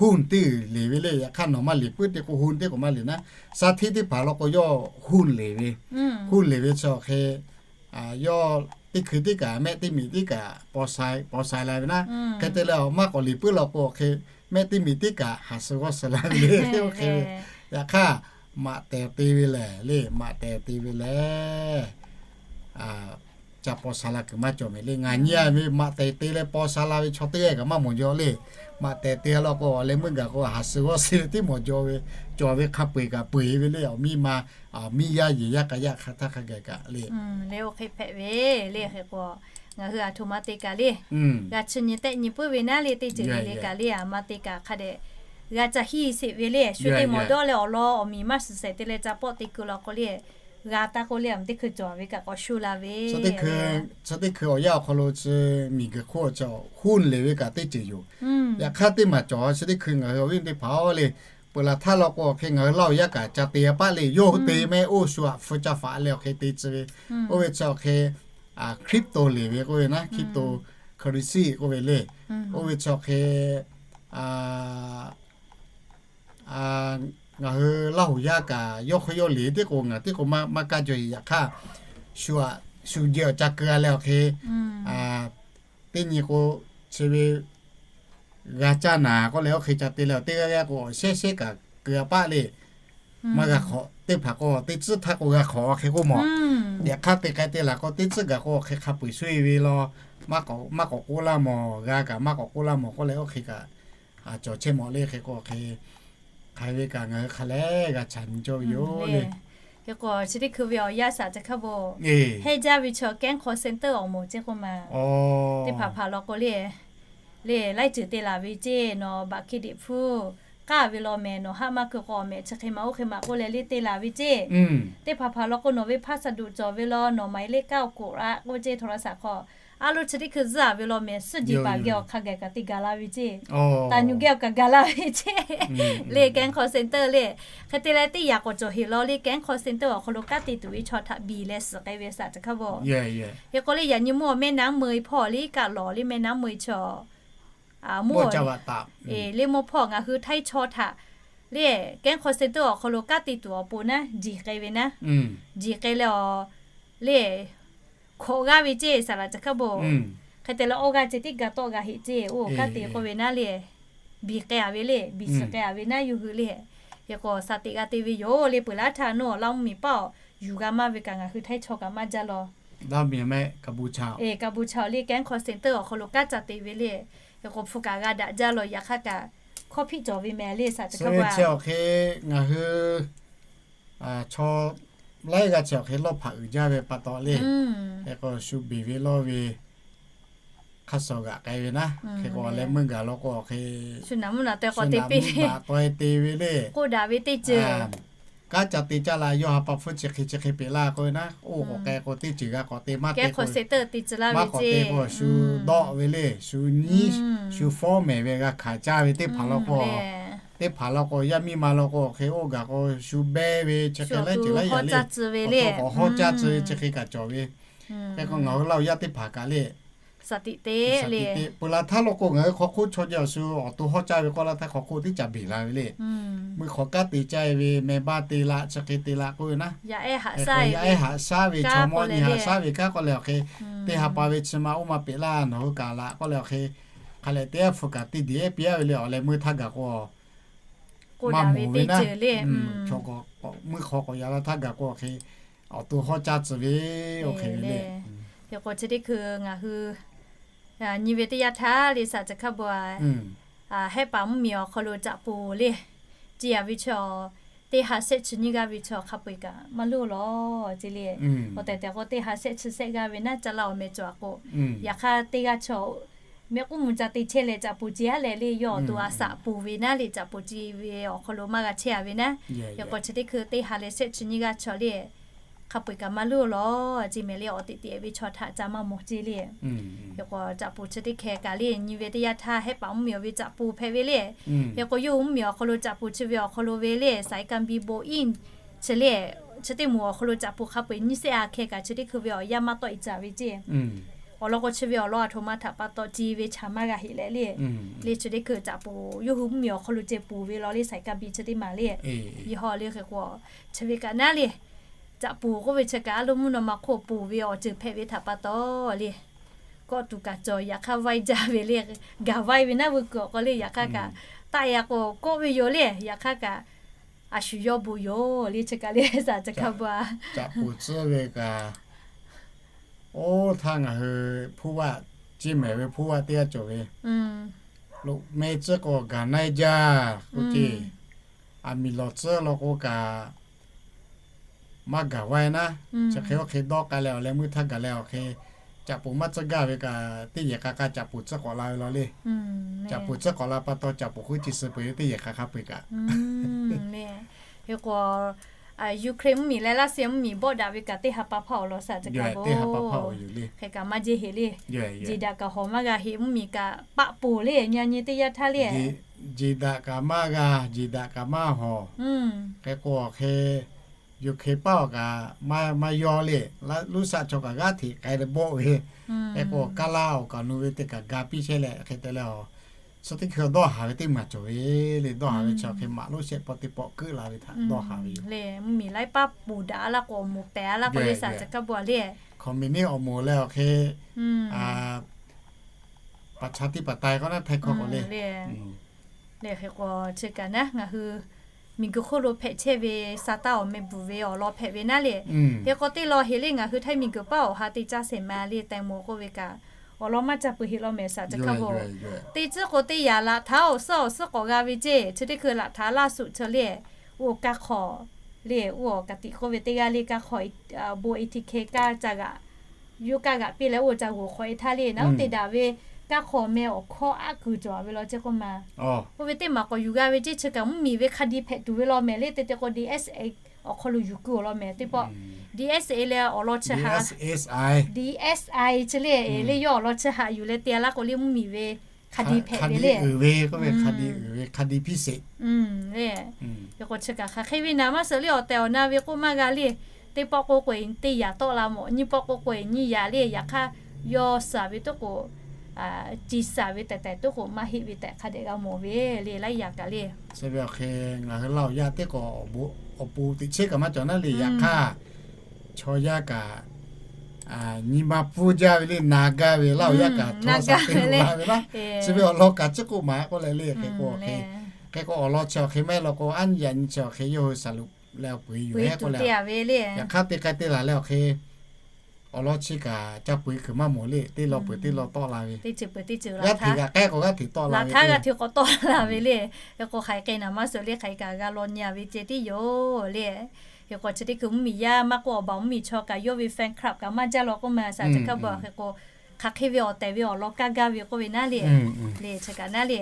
หุ้น teˇ g'uiˬ leˬ ve le. Yaꞈ hk'aˇ nawˬ maˇ leˬ puiˉ te k'o หุ้น teˇ k'o maˇ leˬ naˉ. Shaˍ htiˇ teˇ hpaˍ law k'o yawˇ หุ้น leˬ ve, หุ้น leˬ ve chi awˬ hk'e yawˇ teˇ hkui teˇ kaꞈ mehˆ teˇ miꞈ teˇ kaꞈ paw sha paw sha la ve naˉ. Hk'e te leh, awˬ maˇ k'awꞈ liꞈ puiˉ law k'o, hk'e mehˆ teˇ miꞈ teˇ kaꞈ haˍ suh g'awˇ suh la ve le. Oˇ hk'e ve, yaꞈ hk'aˇ, maꞈ tehˬ te ve lehˬ le, maꞈ tehˬ te ve lehˬ, ca paw sha la kuiˬ maˇ cawˬ mehˍ le. Ngaˬ nyi a ve maꞈ tehˬ te leh paw sha la ve chaw teˇ g'aˇ kaꞈ maˇ mawˬ jaw le. Maꞈ tehˬ te law k'o, awˬ leh meuˇ gaˬ k'o, haˍ suh g'awˇ suh ve teˇ mawˬ jaw ve, cawˬ ve hk'a peu-eˬ kaꞈ peu-eˬ ve le. Awˬ miˇ ma, awˬ miˇ yaˇ yehˬ yaˇ k'a yaˇ hk'a htaˇ hk'a gaˬ kaꞈ le. Oˇ hk'e hpehꞈ ve le. Hk'e k'o, ngaˬ hui aˬ htoꞈ ma te kaꞈ le, g'a chi nyi tehˆ nyi puiˉ ve naˉ le, teˇ ceuˬ le le kaꞈ le, aˬ ma te kaꞈ hk'a dehꞈ g'a ca hiˇ sheˍ ve le. Shu teˇ mawˬ dawˇ leh awˬ lawn awˬ miˍ maˇ shiˍ shehˍ te leh ca pawˆ te kuiˬ law k'o le, g'a taˇ k'oˆ le, aˬ ma teˇ hkui cawˬ ve kaꞈ k'awꞈ shu la ve. Chi teˇ hkui awˬ yanˇ awˬ hk'aw lo chi miˬguiˬ hk'oˆ chi huˉ leh ve kaꞈ teˇ ceuˬ yoˬ. Yaꞈ hk'aˇ teˇ maˬ cawˬ chi teˇ hkui ngaˬ hui awˬ viˉ teˇ hpaˍ-oˬ le, peuˬ laˬ htaˇ law k'o, awˬ hk'e ngaˬ hui Laˇ huˍ yaˇ kaꞈ ca te a paˆ le, yawˇ hui te mehˆ oˇ shu aꞈ hpu ca faꞈ leh awˬ hk'e te tcuh ve. Oˇ ve chi awˬ hk'e crypto le ve k'oˆ ve naˉ, cryptocurrency k'oˆ ve le. Oˇ ve chi awˬ hk'e ngaˬ hui Laˇ huˍ yaˇ kaꞈ yawˇ hk'oˆ yawˇ le tiˉ k'o ngaˬ tiˉ k'o maˇ kaˇ jaw heꞈ. Yaꞈ hk'aˇ, shu aꞈ shu jehˬ awˬ ca keu a leh awˬ hk'e teˇ nyi k'o, chi ve g'a caˇ naˍ k'oˆ leh oˇ hk'e ca te leh, awˬ teˇ g'aˇ g'aˇ k'o awˬ shehˉ shehˉ kaꞈ keu a paˆ le. Maˇ g'a hk'awꞈ, teˇ hpaˍ k'o teˇ tcuhˉ htaˇ k'o g'a hk'awꞈ awˬ hk'e k'oˆ mawˬ. Yaꞈ hk'aˇ te k'ai te laˬ k'o, teˇ tcuhˉ gaˬ k'o awˬ hk'e hk'a peu-eˬ shu e ve law, maˇ k'awꞈ k'oˆ laˇ mawˬ, g'a kaꞈ maˇ k'awꞈ k'oˆ laˇ mawˬ k'oˆ leh oˇ hk'e kaꞈ cawˬ chehˇ mawˬ le. Hk'e k'o hk'e hk'aˬ hk'e ve kaꞈ ngaˬ hui hk'a leh g'a caꞈ nyi cawˇ ve yoˬ le. Hk'e k'o chi teˇ hkui ve awˬ yanˇ shaˍ ca hk'a bo hehnˇ jaˇ ve chaw K'ehˉ call center awˬ moˍ ceˇ k'oˆ ma. Teˇ hpaˍ hpaˍ law k'o le, le laiˉ ceuˬ te laˬ ve ceˇ, nawˬ baꞈ hkiˇ deꞈ hpfuhˇ k'aˇ ve law mehˍ, nawˬ haˆ maˇ keu k'o awˬ mehˍ chi hk'e ma oˇ hk'e ma k'oˆ leh le te laˬ ve ceˇ. Teˇ hpaˍ hpaˍ law k'o nawˬ ve hpaˇ shaˍ duꞈ cawˬ ve law, nawˬ หมายเลขเก้า k'oꞈ la k'oˆ ceˇ, โทรศัพท์ hk'aw a loˇ chi teˇ hkui zuhˇ a ve law mehˍ, suhˉ jeˬ paˍ geh awˬ hk'a gaˬ kaꞈ te gaˬ la ve ceˇ. Taˍ nyi geh awˬ kaꞈ gaˬ la ve ceˇ. Le K'ehˉ call center le, hk'e te leh teˇ yaꞈ k'awꞈ cawˬ heˍ law le, K'ehˉ call center awˬ hk'aw lo kanˉ te tuˬ ve chaw htaꞈ biˬ leh suhˍ k'ai ve shaˍ ca hk'a bo. Hk'e k'o le yaꞈ nyi mawˇ แม่น้ำเมย hpawˇ le kaꞈ lawˬ le แม่น้ำเมย chaw moˇ le mawˇ hpawˇ ngaˬ hui Htaiˇ chaw htaꞈ le K'ehˉ call center awˬ hk'aw lo kanˉ te tuˬ awˬ pon naˉ jeˬ k'ai ve naˉ, jeˬ k'ai leh awˬ le hkawꞈ g'aˇ ve ceˇ saˍ laꞈ ca hk'a bo. Hk'e te leh awˇ g'aˇ ceh tiˉ ga tawˆ g'a heꞈ ceˇ, oˇ kanˉ te k'oˆ ve naˉ le, biˬ k'ai a ve le, biˬ suhˍ k'ai a ve naˉ yawˇ hui le. Hk'e k'o shaˍ teꞈ g'a te ve yoˬ le. Peuˬ laˇ htaˇ nawˬ Laˇ mvuhˇ miˬ paˆ awˬ yuˬ g'a maˇ ve kaꞈ ngaˬ hui Htaiˇ chaw kaꞈ maˇ jaˇ law. Kaˍ bu chaw le K'ehˉ call center awˬ hk'aw lo kanˉ ca te ve le. Hk'e k'o hpu kaꞈ g'a daꞈ jaˇ law, yaꞈ hk'aˇ kaꞈ hkawˇ hpiˆ cawˬ ve mehˍ le shaˍ ca hk'a bo. Chi awˬ hk'e ngaˬ hui chaw laiˉ g'aˇ chi awˬ hk'e lawˇ hpaꞈ uiˍ jaˇ ve pa taw le. Hk'e k'o shu beˬ ve lawˇ ve hk'a shuˍ g'aꞈ k'ai ve naˉ. Hk'e k'o leh meuˇ gaˬ law k'o awˬ hk'e shu naˍ mvuhˇ naˍ taweh k'awꞈ te piˇ ve, k'oˆ daꞈ ve teˇ ceuˬ kanˉ ca te caˇ la, yawˇ ha pa hpfuhˇ chi hk'e chi hk'e peꞈ laˇ k'oˆ ve naˉ, oˇ k'awꞈ k'ai k'o teˇ ceuˬ g'a k'awꞈ te maˇ te k'o, maˇ k'awꞈ te k'o shu dawˆ ve le, shu nyiˉ, shu fawˉ mehˍ ve g'a hkanˍ caˇ ve teˇ hpaˍ law k'o, teˇ hpaˍ law k'o yaˇ miˇ ma law k'o awˬ hk'e oˇ gaˬ k'o shu behˇ ve chi hk'e laiˉ ceuˬ laiˉ yaꞈ le, awˬ hk'aw hawˉ caˇ tcuh ve chi hk'e kaꞈ cawˬ ve. Hk'e k'o ngaˬ hui Laˇ huˍ yaˇ teˇ hpaˍ kaꞈ le, shaˍ tiꞈ te le. Peuˬ laˬ htaˇ law k'o ngaˬ hui hk'aw hk'oˆ chaw jeh awˬ shu awˬ to hawˉ caˇ ve k'oˆ laˇ htaˇ hk'aw hk'oˆ teˇ caꞈ beˬ la ve le. Meuˇ hk'aw kanˉ te caˇ ve meh baˇ te la chi hk'e te la k'oˆ ve naˉ, yaˇ ehˉ haꞈ shaˉ ve chaw mawˇ nyi haꞈ shaˉ ve kanˉ k'oˆ leh awˬ hk'e, teˇ ha pa ve chi ma oˇ ma peꞈ laˇ nawˬ hui kaꞈ laꞈ k'oˆ leh awˬ hk'e, hk'a leh teˇ g'aˇ hpu kaꞈ te deꞈ ehˉ piˇ a ve le. Awˬ leh meuˇ htaˇ gaˬ k'o maˇ mawˬ ve naˉ, meuˇ hk'aw k'awꞈ yaꞈ la htaˇ gaˬ k'o awˬ hk'e awˬ to hawˉ caˇ tcuh ve, oˇ hk'e ve le. Hk'e k'o chi teˇ hkui ngaˬ hui nyi ve teˇ yanˇ htaˇ le shaˍ ca hk'a bo a, hehˆ paˍ mvuhˇ miˬ awˬ hk'aw lo caꞈ poˬ le, ce a ve chaw teˇ ha shehˆ chi nyiˇ g'aˇ ve chaw hk'a peu-eˬ kaꞈ maˇ luˇ law ce le. Awˬ tehˬ tehˬ k'o teˇ ha shehˆ chi shehˆ g'aˇ ve naˉ ca laˇ awˬ meh cawˬ a k'o, yaꞈ hk'aˇ teˇ g'aˇ chaw mehˆ k'uˉ mvuh ca te chehˇ leh caꞈ poˬ ce a leh le, yawˇ awˬ to a shaꞈ poˬ ve naˉ le, caꞈ poˬ ce ve awˬ hk'aw lo maˇ g'a chehˇ a ve naˉ. Hk'e k'o chi teˇ hkui teˇ ha leh shehˆ chi nyiˇ g'aˇ chaw le hk'a peu-eˬ kaꞈ maˇ luˇ law ce mehˍ le. Awˬ teꞈ teꞈ ve chaw htaꞈ ca maˇ mawˬ ce le. Hk'e k'o caꞈ poˬ chi teˇ hkeh kaꞈ le nyi ve teˇ yanˇ htaˇ hehˆ paˍ mvuhˇ miˬ awˬ ve caꞈ poˬ hpehꞈ ve le. Hk'e k'o yawˇ hui mvuhˇ miˬ awˬ hk'aw lo caꞈ poˬ chi ve awˬ hk'aw lo ve le สายการบิน Boeing chi le, chi teˇ moˍ awˬ hk'aw lo caꞈ poˬ hk'a peu-eˬ nyiˇ shehˆ a hkeh kaꞈ chi teˇ hkui ve awˬ yanˇ maˇ tawˆ e caˍ ve ce. Awˬ lawn k'o chi ve awˬ lawn aˬ htoꞈ ma htaꞈ pa taw ce ve chaꞈ maˇ g'a heꞈ leh le, le chi teˇ hkui caꞈ poˬ yawˇ hui mvuhˇ miˬ awˬ hk'aw lo ceh poˬ ve law le สายการบิน chi teˇ maˬ le. Yehˬ hawˉ le hk'e k'o chi ve kaꞈ naˉ le Caꞈ poˬ k'oˆ ve chi kaꞈ a loˉ mvuhˇ naw ma hk'oˆ poˬ ve awˬ ceuˬ hpehꞈ ve htaꞈ pa taw le, kawˆ tuˬ kaꞈ cawˬ, yaꞈ hk'aˇ vaiˇ jaˇ ve le, gaˬ vaiˇ ve naˉ veu kuiˬ awˬ hk'aw le, yaꞈ hk'aˇ kaꞈ taˆ ya k'o kawˆ ve yoˬ le, yaꞈ hk'aˇ kaꞈ a shu yawˇ bon yoˬ le, chi kaꞈ le saˍ chi hkaˇ bon a. Caꞈ poˬ tcuhˉ ve kaꞈ, oˇ htaˇ ngaˬ hui hpuˇ vaˆ, ceˇ mehˍ ve hpuˇ vaˆ teˇ g'aˇ cawˬ ve, loꞈ meh tcuhˉ k'o gaˬ naiˇ jaˇ k'oˆ ce. Aˬ miˍ lawˬ tcuhˉ law k'o kaꞈ maˇ gaˬ vaiˇ naˉ, chi hk'e oˇ hk'e dawˇ k'ai leh awˬ leh meuˇ htaˇ gaˬ leh awˬ hk'e, caꞈ poˬ maˇ tcuhˉ gaˇ ve kaꞈ teˇ yehˬ k'a k'a caꞈ poˬ tcuhˉ k'awꞈ la ve law le. Caꞈ poˬ tcuhˉ k'awꞈ la pa taw caꞈ poˬ hk'oˆ chi suh peu eˬ ve teˇ yehˬ k'a k'a peu eˬ kaꞈ. Hk'e k'o, Ukraine mvuhˇmiˬ leh Russia mvuhˇmiˬ bawˆ daꞈ ve kaꞈ teˇ ha pa hpaˇ awˬ lawn saˍ chi hk'a bo, hk'e kaꞈ maˇ jeˇ heꞈ le. Jeˬ daꞈ kaꞈ hawˬ maˇ g'a heꞈ, mvuhˇmiˬ kaꞈ paˆ poˬ le, nyi nyi teˇ yanˇ htaˇ le. Jeˬ daꞈ kaꞈ maˇ g'a, jeˬ daꞈ kaꞈ maˇ hawˬ. Hk'e k'o awˬ hk'e Ukraine paˆ awˬ kaꞈ maˇ yawˇ le, Russia chaw kaꞈ g'aˇ hteꞈ k'ai leh bawˆ ve. Hk'e k'o Kaˇlaˇ awˬ kaꞈ nu ve teˇ kaꞈ ga piˇ chehˇ leh hk'e te leh, chi teˇ hkui dawˇ haˍ ve teˇ maˬ cawˬ ve le. Dawˇ haˍ ve chi awˬ hk'e maꞈ lonˉ shehˆ pawˆ teˇ pawˆ keuˆ la ve htaꞈ dawˇ haˍ ve yoˬ le. Mvuhˇmiˬ laiˉ paˆ poˬ daꞈ laˇ k'o awˬ moˍ pehˍ laˇ k'o le saˍ chi hkaˇ bon a le. Communist awˬ moˍ leh awˬ hk'e paˍ chaˇ tiˉ paˍ taiˍ k'o naˉ htaiˇ hkawˇ k'o le. Le hk'e k'o chi kaꞈ naˉ ngaˬ hui miˬguiˬ hk'oˆ lo hpehꞈ chehˇ ve Saˍtanˍ awˬ meh bvuhˬ ve awˬ lawn hpehꞈ ve naˉ le. Hk'e k'o teˇ lawn heˍ le ngaˬ hui htaiˇ miˬguiˬ paˆ awˬ ha teˇ caˇ shehˍ ma le teh moˍ k'oˆ ve kaꞈ awˬ lawn maˇ ca peuˬ heˍ law mehˍ saˍ chi hk'a bo. Teˇ tcuhˉ k'o teˇ yaꞈ laꞈ htaˇ awˬ suhˉ awˬ suhˉ k'awꞈ g'a ve ceˇ. Chi teˇ hkui laꞈ htaˇ laˇ suꞈ chi le, oˇ kaˇ hk'awꞈ le, oˇ awˬ ka tiꞈ k'oˆ ve teˇ g'aˇ le kaˇ hk'awꞈ, bon A T K kaˇ ca g'aꞈ, yuˇ kaˇ g'aꞈ piˇ leh oˇ ca g'oˍ hk'awꞈ e htaˇ le, naˉ oˇ te daꞈ ve kaˇ hk'awꞈ meh awˬ hkawˇ aˉ kuiˬ cawˬ ve law ceˇ k'oˆ ma. Oˇ ve teˇ maˬ k'awꞈ yuˬ g'a ve ceˇ. Chi kaꞈ mvuhˇmiˬ ve hk'a di hpehꞈ tuˬ ve law mehˍ le. Te te k'o D S A awˬ hk'aw lo yuˬ kuiˬ awˬ lawn mehˍ teˇ pawˆ. D S A leh awˬ lawn chi haꞈ, D S I chi le, le yawˇ awˬ lawn chi haꞈ yuˬ leh te laˇ k'o le mvuhˇmiˬ ve hk'a di hpehꞈ ve le. Hk'a di uiˍ ve k'oˆ ve hk'a di uiˍ ve hk'a di piˇ sheˍ le. Hk'e k'o chi kaꞈ hk'aˬ hk'e ve naˍ maˇ suhˍ le awˬ tehˬ awˬ na ve k'oˆ maˇ g'a le. Teˇ pawˆ k'o k'o eˬ teˇ yaꞈ tawˆ la mawˬ, nyiˇ pawˆ k'o k'o eˬ nyiˇ yaꞈ le. Yaꞈ hk'aˇ yawˇ suhˍ ve tuˉ k'o, ci suhˍ ve tehˬ tehˬ tuˉ k'o maˇ heˆ ve tehꞈ hk'a dehꞈ g'a mawˬ ve le laiˉ yaꞈ kaꞈ le. Chi ve awˬ hk'e ngaˬ hui Laˇ huˍ yaˇ teˇ k'awꞈ awˬ bon awˬ pon teꞈ chehˇ kaꞈ maˇ cawˬ naˉ le. Yaꞈ hk'aˇ chaw yaˇ kaꞈ nyi ma pfuhˇ jaˇ ve le, na gaˇ ve Laˇ huˍ yaˇ kaꞈ chaw saˍ te la ve laˇ. Chi ve awˬ lawn kaꞈ ciˉ k'oˆ maˍ k'oˆ leh le. Hk'e k'o, hk'e k'o awˬ lawn chi awˬ hk'e maˇ heˆ law k'o, aˉ nyi yaꞈ nyi chi awˬ hk'e yawˇ hui saˍ loꞈ leh awˬ peu eˬ yuˬ hehˉ k'oˆ leh, yaꞈ hk'aˇ te k'ai te laˬ leh awˬ hk'e awˬ lawn chi kaꞈ ca peu eˬ kuiˬ maˇ mawˬ le. Teˇ law peuˬ teˇ law tawˆ la ve, g'aˇ hteꞈ g'aꞈ k'ehˉ k'o g'aˇ hteꞈ tawˆ la ve le. Hk'e k'o hk'aˬ hk'e k'ai naˍ maˇ suhˍ le, hk'aˬ hk'e kaꞈ g'a law nyi ve ceh tiˉ yoˬ le. Hk'e k'o chi teˇ hkui mvuhˇmiˬ yaˇ maˇ k'oˆ awˬ baˬ mvuhˇmiˬ chaw kaꞈ yawˇ ve fan club kaꞈ maˇ jaˇ law k'oˆ ma saˍ chi hk'a beuꞈ. Hk'e k'o hk'aˬ hk'e ve awˬ tehˬ ve awˬ lawn kaˇ gaˇ ve k'oˆ ve naˉ le. Le chi kaꞈ naˉ le.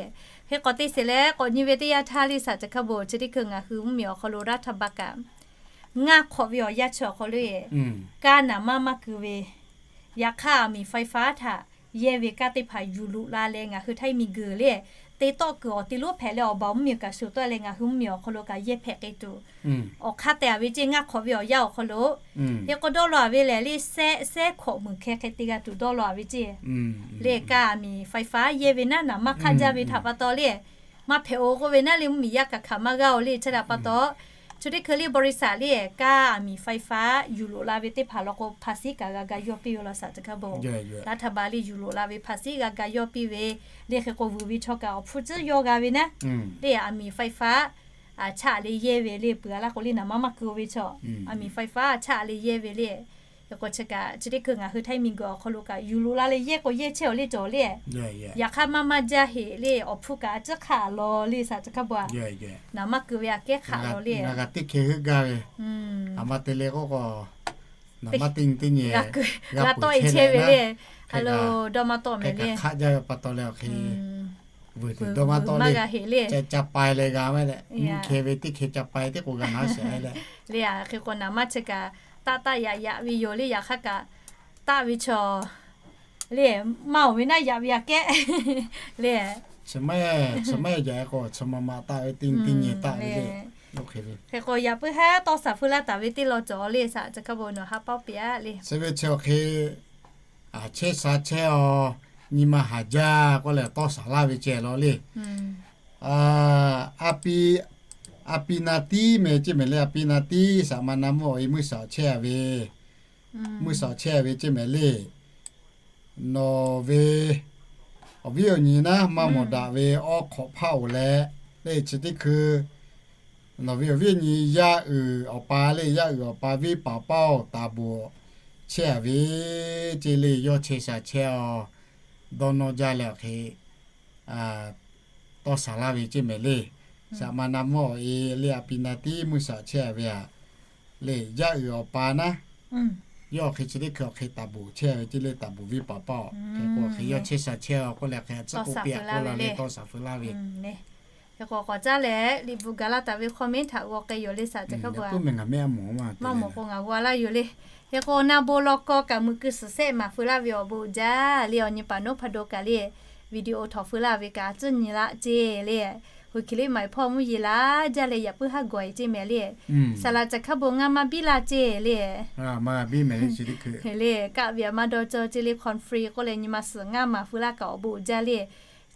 Hk'e k'o teˇ sheˍ leh k'awꞈ nyi ve teˇ yanˇ htaˇ le saˍ chi hk'a beuꞈ chi teˇ hkui ngaˬ hui mvuhˇmiˬ awˬ hk'aw lo raˇ htaˇ ba kaꞈ ngaˇ hk'awꞈ ve awˬ yanˇ chi awˬ hk'aw lo kaˇ naˍ maˇ maˇ keu ve, yaꞈ hk'aˇ aˬ miˍ faiˍ faˉ htaꞈ yehˇ ve kaˇ teˇ hpaˍ yuˬ loꞈ la leh ngaˬ hui htaiˇ miˬguiˬ le te tawˆ kuiˬ awˬ te lonˉ hpehꞈ leh awˬ baˬ mvuhˇmiˬ kaꞈ shuˍ tawˆ leh ngaˬ hui mvuhˇmiˬ awˬ hk'aw lo kaꞈ yehˇ hpehꞈ k'ai tuˬ awˬ hk'aˇ tehꞈ ve ceˇ. Ngaˇ hk'awꞈ ve awˬ yanˇ awˬ hk'aw lo hk'e k'o dawˇ law ve lehˬ le, sehˉ sehˉ hkawꞈ meuˍ hkeh hk'e te g'a tuˬ dawˇ law ve ceˇ. Le kaˇ aˬ miˍ faiˍ faˉ yehˇ ve naˉ naˍ maˇ hk'aˇ jaˇ ve htaꞈ pa taw le maˇ hpehꞈ-oˬ k'oˆ ve naˉ le, mvuhˇmiˬ yaˇ kaꞈ hkanˍ maˇ g'aˇ-oˬ le. Chi htaꞈ pa taw chi teˇ hkui le บริษัท le kaˇ aˬ miˍ faiˍ faˉ yuˬ loꞈ la ve teˇ hpaˍ law k'o ภาษี kaꞈ g'a ga yawˇ piˇ ve law saˍ chi hk'a beuꞈ. Laˇ htaˇ ba le yuˬ loꞈ la ve ภาษี g'a ga yawˇ piˇ ve le. Hk'e k'o vuiˬ ve chaw kaꞈ awˬ hpfuhˇ tcuhˉ yawˇ g'a ve naˉ le, aˬ miˍ faiˍ faˉ chaˇ le yehˇ ve le peuˬ a laˇ k'o le naˍ maˇ maˇ keu ve chaw, aˬ miˍ faiˍ faˉ chaˇ le yehˇ ve le. Hk'e k'o chi kaꞈ chi teˇ hkui ngaˬ hui htaiˇ miˬguiˬ awˬ hk'aw lo kaꞈ yuˬ loꞈ la leh yehˇ k'o yehˇ chehˇ-oˬ le cawˬ le. Yaꞈ hk'aˇ maˇ maˇ jaˇ heꞈ le awˬ hpfuhˇ kaꞈ a ciˉ hk'aˆ lawˬ le saˍ chi hk'a beuꞈ a. Naˍ maˇ keu ve aꞈ kehˉ hk'aˆ lawˬ le. Ngaˬ kaꞈ teˇ hkeh heuˆ gaˇ ve, aˬ ma te le k'oˆ k'o naˍ maˇ teˇ nyi teˇ nyi g'a tawˆ e chehˇ ve le. A lo dawˇ maˇ tawˆ mehˍ le. Hk'aˆ jaˇ ve pa taw leh awˬ hk'e vuiˬ tuˬ dawˇ maˇ tawˆ le. Ca pai leh g'a ve leh, nyiˇ hkeh ve teˇ hkeh ca pai teˇ k'o g'a naˉ sheˍ le. Le a hk'e k'o naˍ maˇ chi kaꞈ taˆ taˆ yaꞈ yaꞈ ve yoˬ le. Yaꞈ hk'aˇ kaꞈ taˆ ve chaw le maˇ-oˬ ve naˉ yaꞈ ve aꞈ kehˉ le. Chi maˇ, chi maˇ jaˇ k'o chi ma ma taˆ ve teˇ nyi teˇ nyi taˆ ve le. Hk'e k'o yaꞈ puiˉ haˉ tawˇ shaˍ hpfuhˇ laˇ taˍ ve teˇ law cawˬ le saˍ chi hk'a beuꞈ nawˬ ha paoˇ piˇ-a le. Chi ve chi awˬ hk'e a chehˇ sha chehˇ aw, nyi ma haˍ jaˇ k'oˆ leh tawˇ shaˍ laˇ ve ceh law le. A pi, A pi na tiˉ meh ceˇ mehˍ le. A pi na tiˉ saꞈ ma na mvuhˇ awˬ e muˇ shaˍ chehˇ a ve, muˇ shaˍ chehˇ a ve ceˇ mehˍ le. Nawˬ ve awˬ viˉ awˬ nyi naˉ maˇ mawˬ daꞈ ve awˉ hk'awꞈ hpaˇ oˬ leh, le chi teˇ hkui nawˬ ve awˬ viˉ awˬ nyi yaˇ uiˍ awˬ pa le, yaˇ uiˍ awˬ pa viˉ paˍ paˇ oˬ taˍ bvuhꞈ chehˇ a ve ceˇ le. Yawˇ chehˇ shaˍ chehˇ a, dawˇ nawˇ jaˇ leh awˬ hk'e tawˇ shaˍ laˇ ve ceˇ mehˍ le. Saꞈ ma na mvuhˇ awˬ e le a pi na tiˉ muˇ shaˍ chehˇ a ve aꞈ, le yaˇ uiˍ awˬ pa naˉ, yawˇ awˬ hk'e chi teˇ hkui awˬ hk'e taˍ bvuhꞈ chehˇ a ve ceˇ le. Taˍ bvuhꞈ viˉ paˍ paˇ oˬ hk'e k'o hk'e yawˇ chehˇ shaˍ chehˇ a k'oˆ leh hk'e tcuhˉ k'oˆ piˇ a k'oˆ la le tawˇ shaˍ feu laˇ ve. Hk'e k'o k'awꞈ caˉ leh liꞈ bvuhꞈ gaˬ la taˍ ve hk'aw meh htaꞈ g'aw k'ai yoˬ le. Saꞈ ca hkaˉ bvuhꞈ a, maˇ mawˬ k'o ngaˬ g'aw laˇ yoˬ le. Hk'e k'o na bon law kaw kaꞈ muꞈ keu suhˍ sehˆ maˍ feu laˇ ve awˬ bon uiˍ jaˇ le. Awˬ nyi paˍ noˉ hpaˍ do kaꞈ le, video htawnˍ feu laˇ ve kaꞈ a tcuhˉ nyi laˇ ceˇ le. Hui hkiˬ liˇ maˍ hpawˇ mvuhˇ yeˬ laˇ jaˇ leh yaꞈ puiˉ haˉ gawˬ e ceˇ mehˍ le. Saˍ laꞈ ca hkaˉ bon ngaˇ maˇ biˇ laˇ ceˇ le. Le kaˆ ve aꞈ maˇ dawˇ cawˇ ceˇ le. Conference k'oˆ leh nyi ma suhˍ ngaˇ maˍ feu laˇ kaꞈ awˬ bon uiˍ jaˇ le.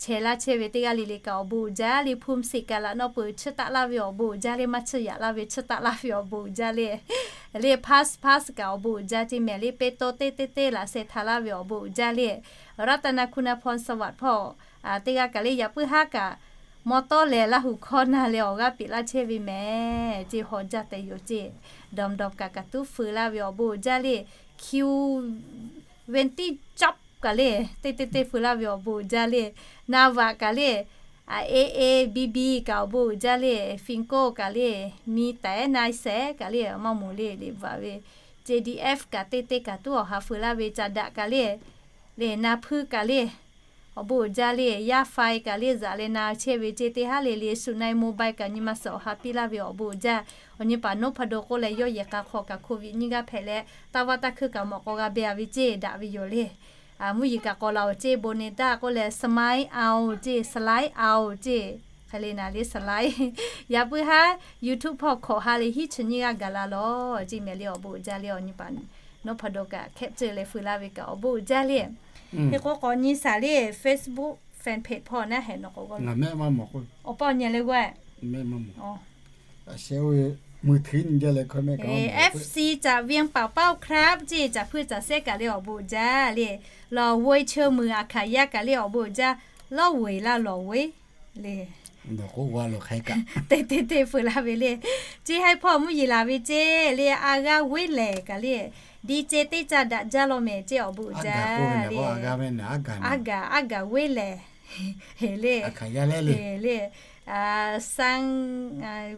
Chehˇ laˇ chehˇ ve teˇ g'aˇ le le kaꞈ awˬ bon uiˍ jaˇ le. Phone siˍ kaꞈ laꞈ nawˉ peuˬ chiˇ taˆ laˇ ve awˬ bon uiˍ jaˇ le. Maˇ chiˇ yaꞈ laˇ ve chiˇ taˆ laˇ ve awˬ bon uiˍ jaˇ le. Le pass pass kaꞈ awˬ bon uiˍ jaˇ ceˇ mehˍ le. Peˇ tawˇ teˇ teˇ teˇ laꞈ sheh htaꞈ laˇ ve awˬ bon uiˍ jaˇ le. Raˇtaˍnaˍ Kuˇnaˍ Hpawˇ Saˍ vaꞈ hpawˇ teˇ g'aˇ kaꞈ le yaꞈ puiˉ haˉ kaꞈ mawˇ tawˇ leh Laˇ huˍ hkawˇ na leh awˬ g'aˇ peꞈ laˇ chehˇ ve mehˍ ceˇ. Haw jaˇ tehꞈ yoˬ ceˇ. Dawˬ dawˬ kaꞈ kaꞈ tuˉ feu laˇ ve awˬ bon uiˍ jaˇ le. Q venti chop kaꞈ le teˇ teˇ teˇ feu laˇ ve awˬ bon uiˍ jaˇ le. Na vaꞈ kaꞈ le, a e e bi bi kaꞈ awˬ bon uiˍ jaˇ le. Fin koˇ kaꞈ le, mi taiˉ na sehˍ kaꞈ le maˇ moˍ le le vaꞈ ve. J D F kaꞈ teˇ teˇ kaꞈ tuˉ awˬ ha feu laˇ ve. Ca daꞈ kaꞈ le, le na hpuiˇ kaꞈ le awˬ bon uiˍ jaˇ le. Yaˇ faiˇ kaꞈ le zaꞈ leh na chehˇ ve ceˇ. Teˇ haˉ le le suhˍ na e mobile kaꞈ nyi ma suhˍ awˬ ha piˇ laˇ ve awˬ bon uiˍ jaˇ. Awˬ nyi paˍ noˉ hpaˍ do k'oˆ leh yawˇ yehˬ k'a hk'aw kaꞈ COVID nyiˇ g'aˇ hpehꞈ leh taˇ vaˇ taˇ hkuiˇ kaꞈ mawꞈ k'aw g'a beh a ve ceˇ daꞈ ve yoˬ le. Mvuhˇ yeˬ kaꞈ k'awꞈ la awˬ ceˇ bon ne daꞈ k'oˆ leh smile a oˬ ceˇ, slide a oˬ ceˇ. Hk'e le naˍ le slide. Yaꞈ puiˉ haˉ YouTube hpawˇ hkawꞈ ha leh hiˉ chi nyiˇ g'aˇ gaˬ la lawˬ ceˇ mehˍ le. Awˬ bon uiˍ jaˇ le. Awˬ nyi paˍ noˉ hpaˍ do kaꞈ capture leh feu laˇ ve kaꞈ awˬ bon uiˍ jaˇ le. Hk'e k'o k'awꞈ nyi shaˍ le. Facebook fan page hpawˇ naˉ hehꞈ nawˬ k'awꞈ g'aw awˬ pa awˬ nyi leh g'aˇ F C caꞈ venˇ paˍ paˇ oˬ ครับ ceˇ. Caˬ hpuiˇ caˬ sehˉ kaꞈ le awˬ bon uiˍ jaˇ le. Lawˬ ve cheu muiˬ a hkanˍ yaˇ kaꞈ le awˬ bon uiˍ jaˇ. Lawˇ ve laˇ lawˬ ve le, teˇ teˇ teˇ feu laˇ ve le. Ceˇ haiˉ hpawˇ mvuhˇ yeˬ laˬ ve ceˇ le. A g'aˇ venˇ lehˬ kaꞈ le, di ceh teˇ caˇ daꞈ jaˇ law mehˍ ceˇ. Awˬ bon uiˍ jaˇ le. A gaˬ a gaˬ venˇ lehˬ le. Saˇ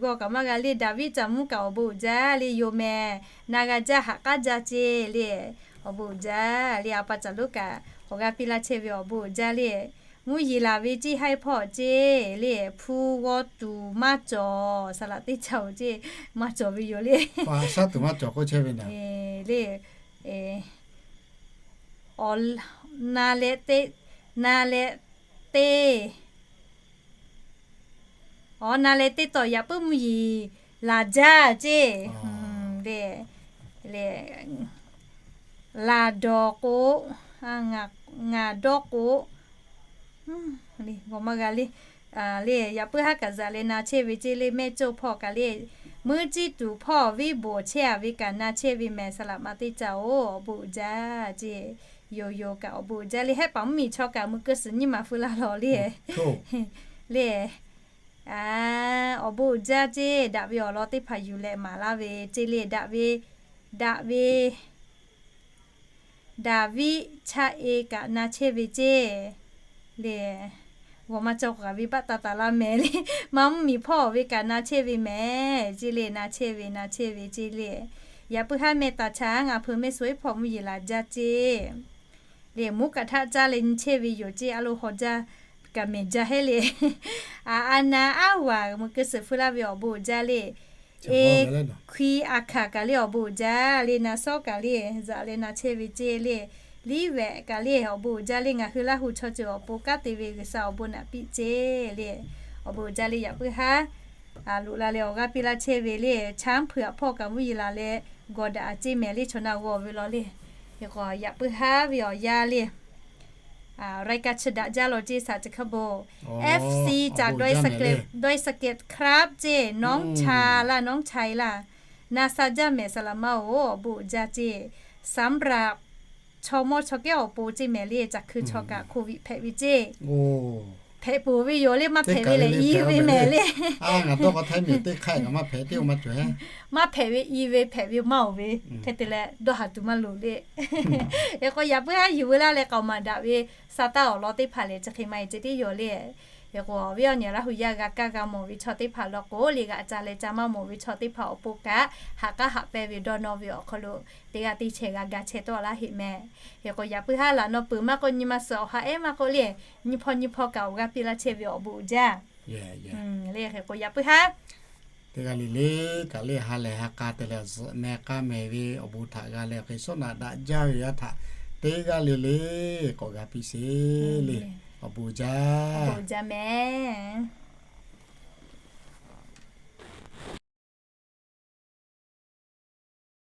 g'awˇ kaꞈ maˇ g'a le. Daˍviˆ caˬ mvuhˇ kaꞈ awˬ bon uiˍ jaˇ le. Yoˬ mehˍ na g'a jaˇ haꞈ k'aˉ jaˇ ceˇ le. Awˬ bon uiˍ jaˇ le. A pa caˬ lonˉ kaꞈ awˬ g'aˇ piˇ laˇ chehˇ ve awˬ bon uiˍ jaˇ le. Mvuhˇ yeˬ laˬ ve ceˇ haiˉ hpawˇ ceˇ le. Hpu g'aw tuˬ maˇ cawˬ. Saˍ laꞈ teˇ caˇ oˬ ceˇ maˇ cawˬ ve yoˬ le. Shaˉ tuˬ maˇ cawˬ k'oˆ chehˇ ve naˍ le. Awˬ na leh teˇ, na leh teˇ, awˬ na leh teˇ tawˬ yaꞈ puiˉ mvuhˇ yeˬ laˬ jaˇ ceˇ le. Laˬ dawˬ k'o, ngaˬ dawˇ k'o, g'aw maˇ g'a le. Le yaꞈ puiˉ haˉ kaꞈ zaꞈ leh na chehˇ ve ceˇ le. Mehˇ cawˇ hpawˇ kaꞈ le, muˇ ciˇ tuˬ hpawˇ viˉ bawˬ chehˇ a ve kaꞈ na chehˇ ve mehˍ. Saˍ laꞈ ma teˇ caˇ oˬ. Awˬ bon uiˍ jaˇ ceˇ. Yoˬ yoˬ kaꞈ awˬ bon uiˍ jaˇ le. Hehˆ paˍ mvuhˇ miˬ chaw kaꞈ muꞈ keu suhˍ nyiˇ maˬ feu laˇ lawˬ le. Le awˬ bon uiˍ jaˇ ceˇ. Daꞈ ve awˬ lawn teˇ hpaˍ yuˬ leh maˍ laˇ ve ceˇ le. Daꞈ ve, daꞈ ve Daˍviˆ chaˆ e kaꞈ na chehˇ ve ceˇ le. G'awˬ maˇ cawˬ k'o kaꞈ venˇ baˆ taˍ taˍ laˇ mehˍ le. Maˇ mvuhˇ miˬ hpawˇ ve kaꞈ na chehˇ ve mehˍ ceˇ le. Na chehˇ ve, na chehˇ ve ceˇ le. Yaꞈ puiˉ haˉ meh taˍ chaꞈ ngaˬ hpeuꞈ mehˆ suhˍ iˉ hpawˇ mvuhˇ yeˬ laˬ jaˇ ceˇ le. Mvuhˇ kaꞈ htaˆ caˇ leh nyi chehˇ ve yoˬ ceˇ. A lo haw jaˇ kaꞈ mehˍ jaˇ heˆ le. A a na aˉ vaˬ muꞈ keu suhˍ feu laˇ ve awˬ bon uiˍ jaˇ le. E hkui a hkanˍ kaꞈ le awˬ bon uiˍ jaˇ le. Na sawˉ kaꞈ le, zaꞈ leh na chehˇ ve ceˇ le. Liˇ vehꞈ kaꞈ le awˬ bon uiˍ jaˇ le. Ngaˬ hui Laˇ huˍ chaw ceuˬ awˬ pon kanˉ te ve G'uiˬsha awˬ bon naꞈ piˇ ceˇ le. Awˬ bon uiˍ jaˇ le. Yaꞈ puiˉ haˉ loꞈ la leh awˬ g'aˇ piˇ laˇ chehˇ ve le. Chaˉ hpuiˬ aꞈ hpawˇ kaꞈ mvuhˇ yeˬ laˬ leh gawˬ daꞈ a ceˇ mehˍ le. Chaw na g'awˬ ve law le. Yaꞈ puiˉ haˉ ve awˬ yanˇ le. รายการ chi daꞈ jaˇ law ceˇ, สาม chi hk'aˇ bon. F C จาก ดอยสะเก็ด ดอยสะเก็ดครับ ceˇ, น้องชา laˇ, น้องชาย laˇ. Na sha jaˇ mehˍ, saˍ laˍ maˇ-oˬ, awˬ bon uiˍ jaˇ ceˇ. สำหรับ chaw mawˇ chaw kehˉ awˬ pon ceˇ mehˍ le, caˬ hkui chaw kaꞈ โควิด hpehꞈ ve ceˇ. Hpehꞈ peuˬ ve yoˬ le, maˇ hpehꞈ ve lehˬ i ve mehˍ le. Ngaˬ dawˇ k'o Htaiˇ miˬ teˇ hk'aˇ kaꞈ maˇ hpehꞈ, teˇ maˇ cawˬ. Maˇ hpehꞈ ve i ve, hpehꞈ ve maˇ-oˬ ve, hk'e te leh dawˇ haˍ tuˬ maˇ loˍ le. Hk'e k'o yaꞈ puiˉ haˉ yuˬ ve laˇ leh k'aoˍ maˍ daꞈ ve sa taˇ awˬ lawn teˇ hpaˍ lehˬ, chi hk'e maˇ heˆ ceh tiˉ yoˬ le. Hk'e k'o, awˬ viˉ awˬ nyi Laˇ hu yaˇ g'a kaˇ g'a mawˬ ve chaw teˇ hpaˍ law k'o, liꞈ g'aꞈ ca leh ca maˇ mawˬ ve chaw teˇ hpaˍ awˬ pon kaꞈ, haꞈ k'aˉ haꞈ pehnˇ ve dawˇ nawˇ ve awˬ hk'aw lo, teˇ g'aˇ teˇ chehˇ g'a ga chehˇ tawˆ laˇ heˆ mehˍ. Hk'e k'o yaꞈ puiˉ haˉ laꞈ naw peuˬ maˇ k'oˆ, nyi ma suhˍ awˬ ha ehˉ maˇ k'oˆ le, nyi hpawˇ nyi hpawˇ kaꞈ awˬ g'aˇ piˇ laˇ chehˇ ve awˬ bon uiˍ jaˇ. Le hk'e k'o yaꞈ puiˉ haˉ teˇ g'aˇ le le kaꞈ le ha lehˬ ha k'a te leh zuhꞈ meh k'aˇ meh ve awˬ bon htaꞈ g'a leh hk'e shawˉ naꞈ daꞈ jaˇ ve yaˇ htaꞈ teˇ g'aˇ le le k'awꞈ g'a piˇ sheˍ le. Awˬ bon jaˇ, jaˇ mehˍ.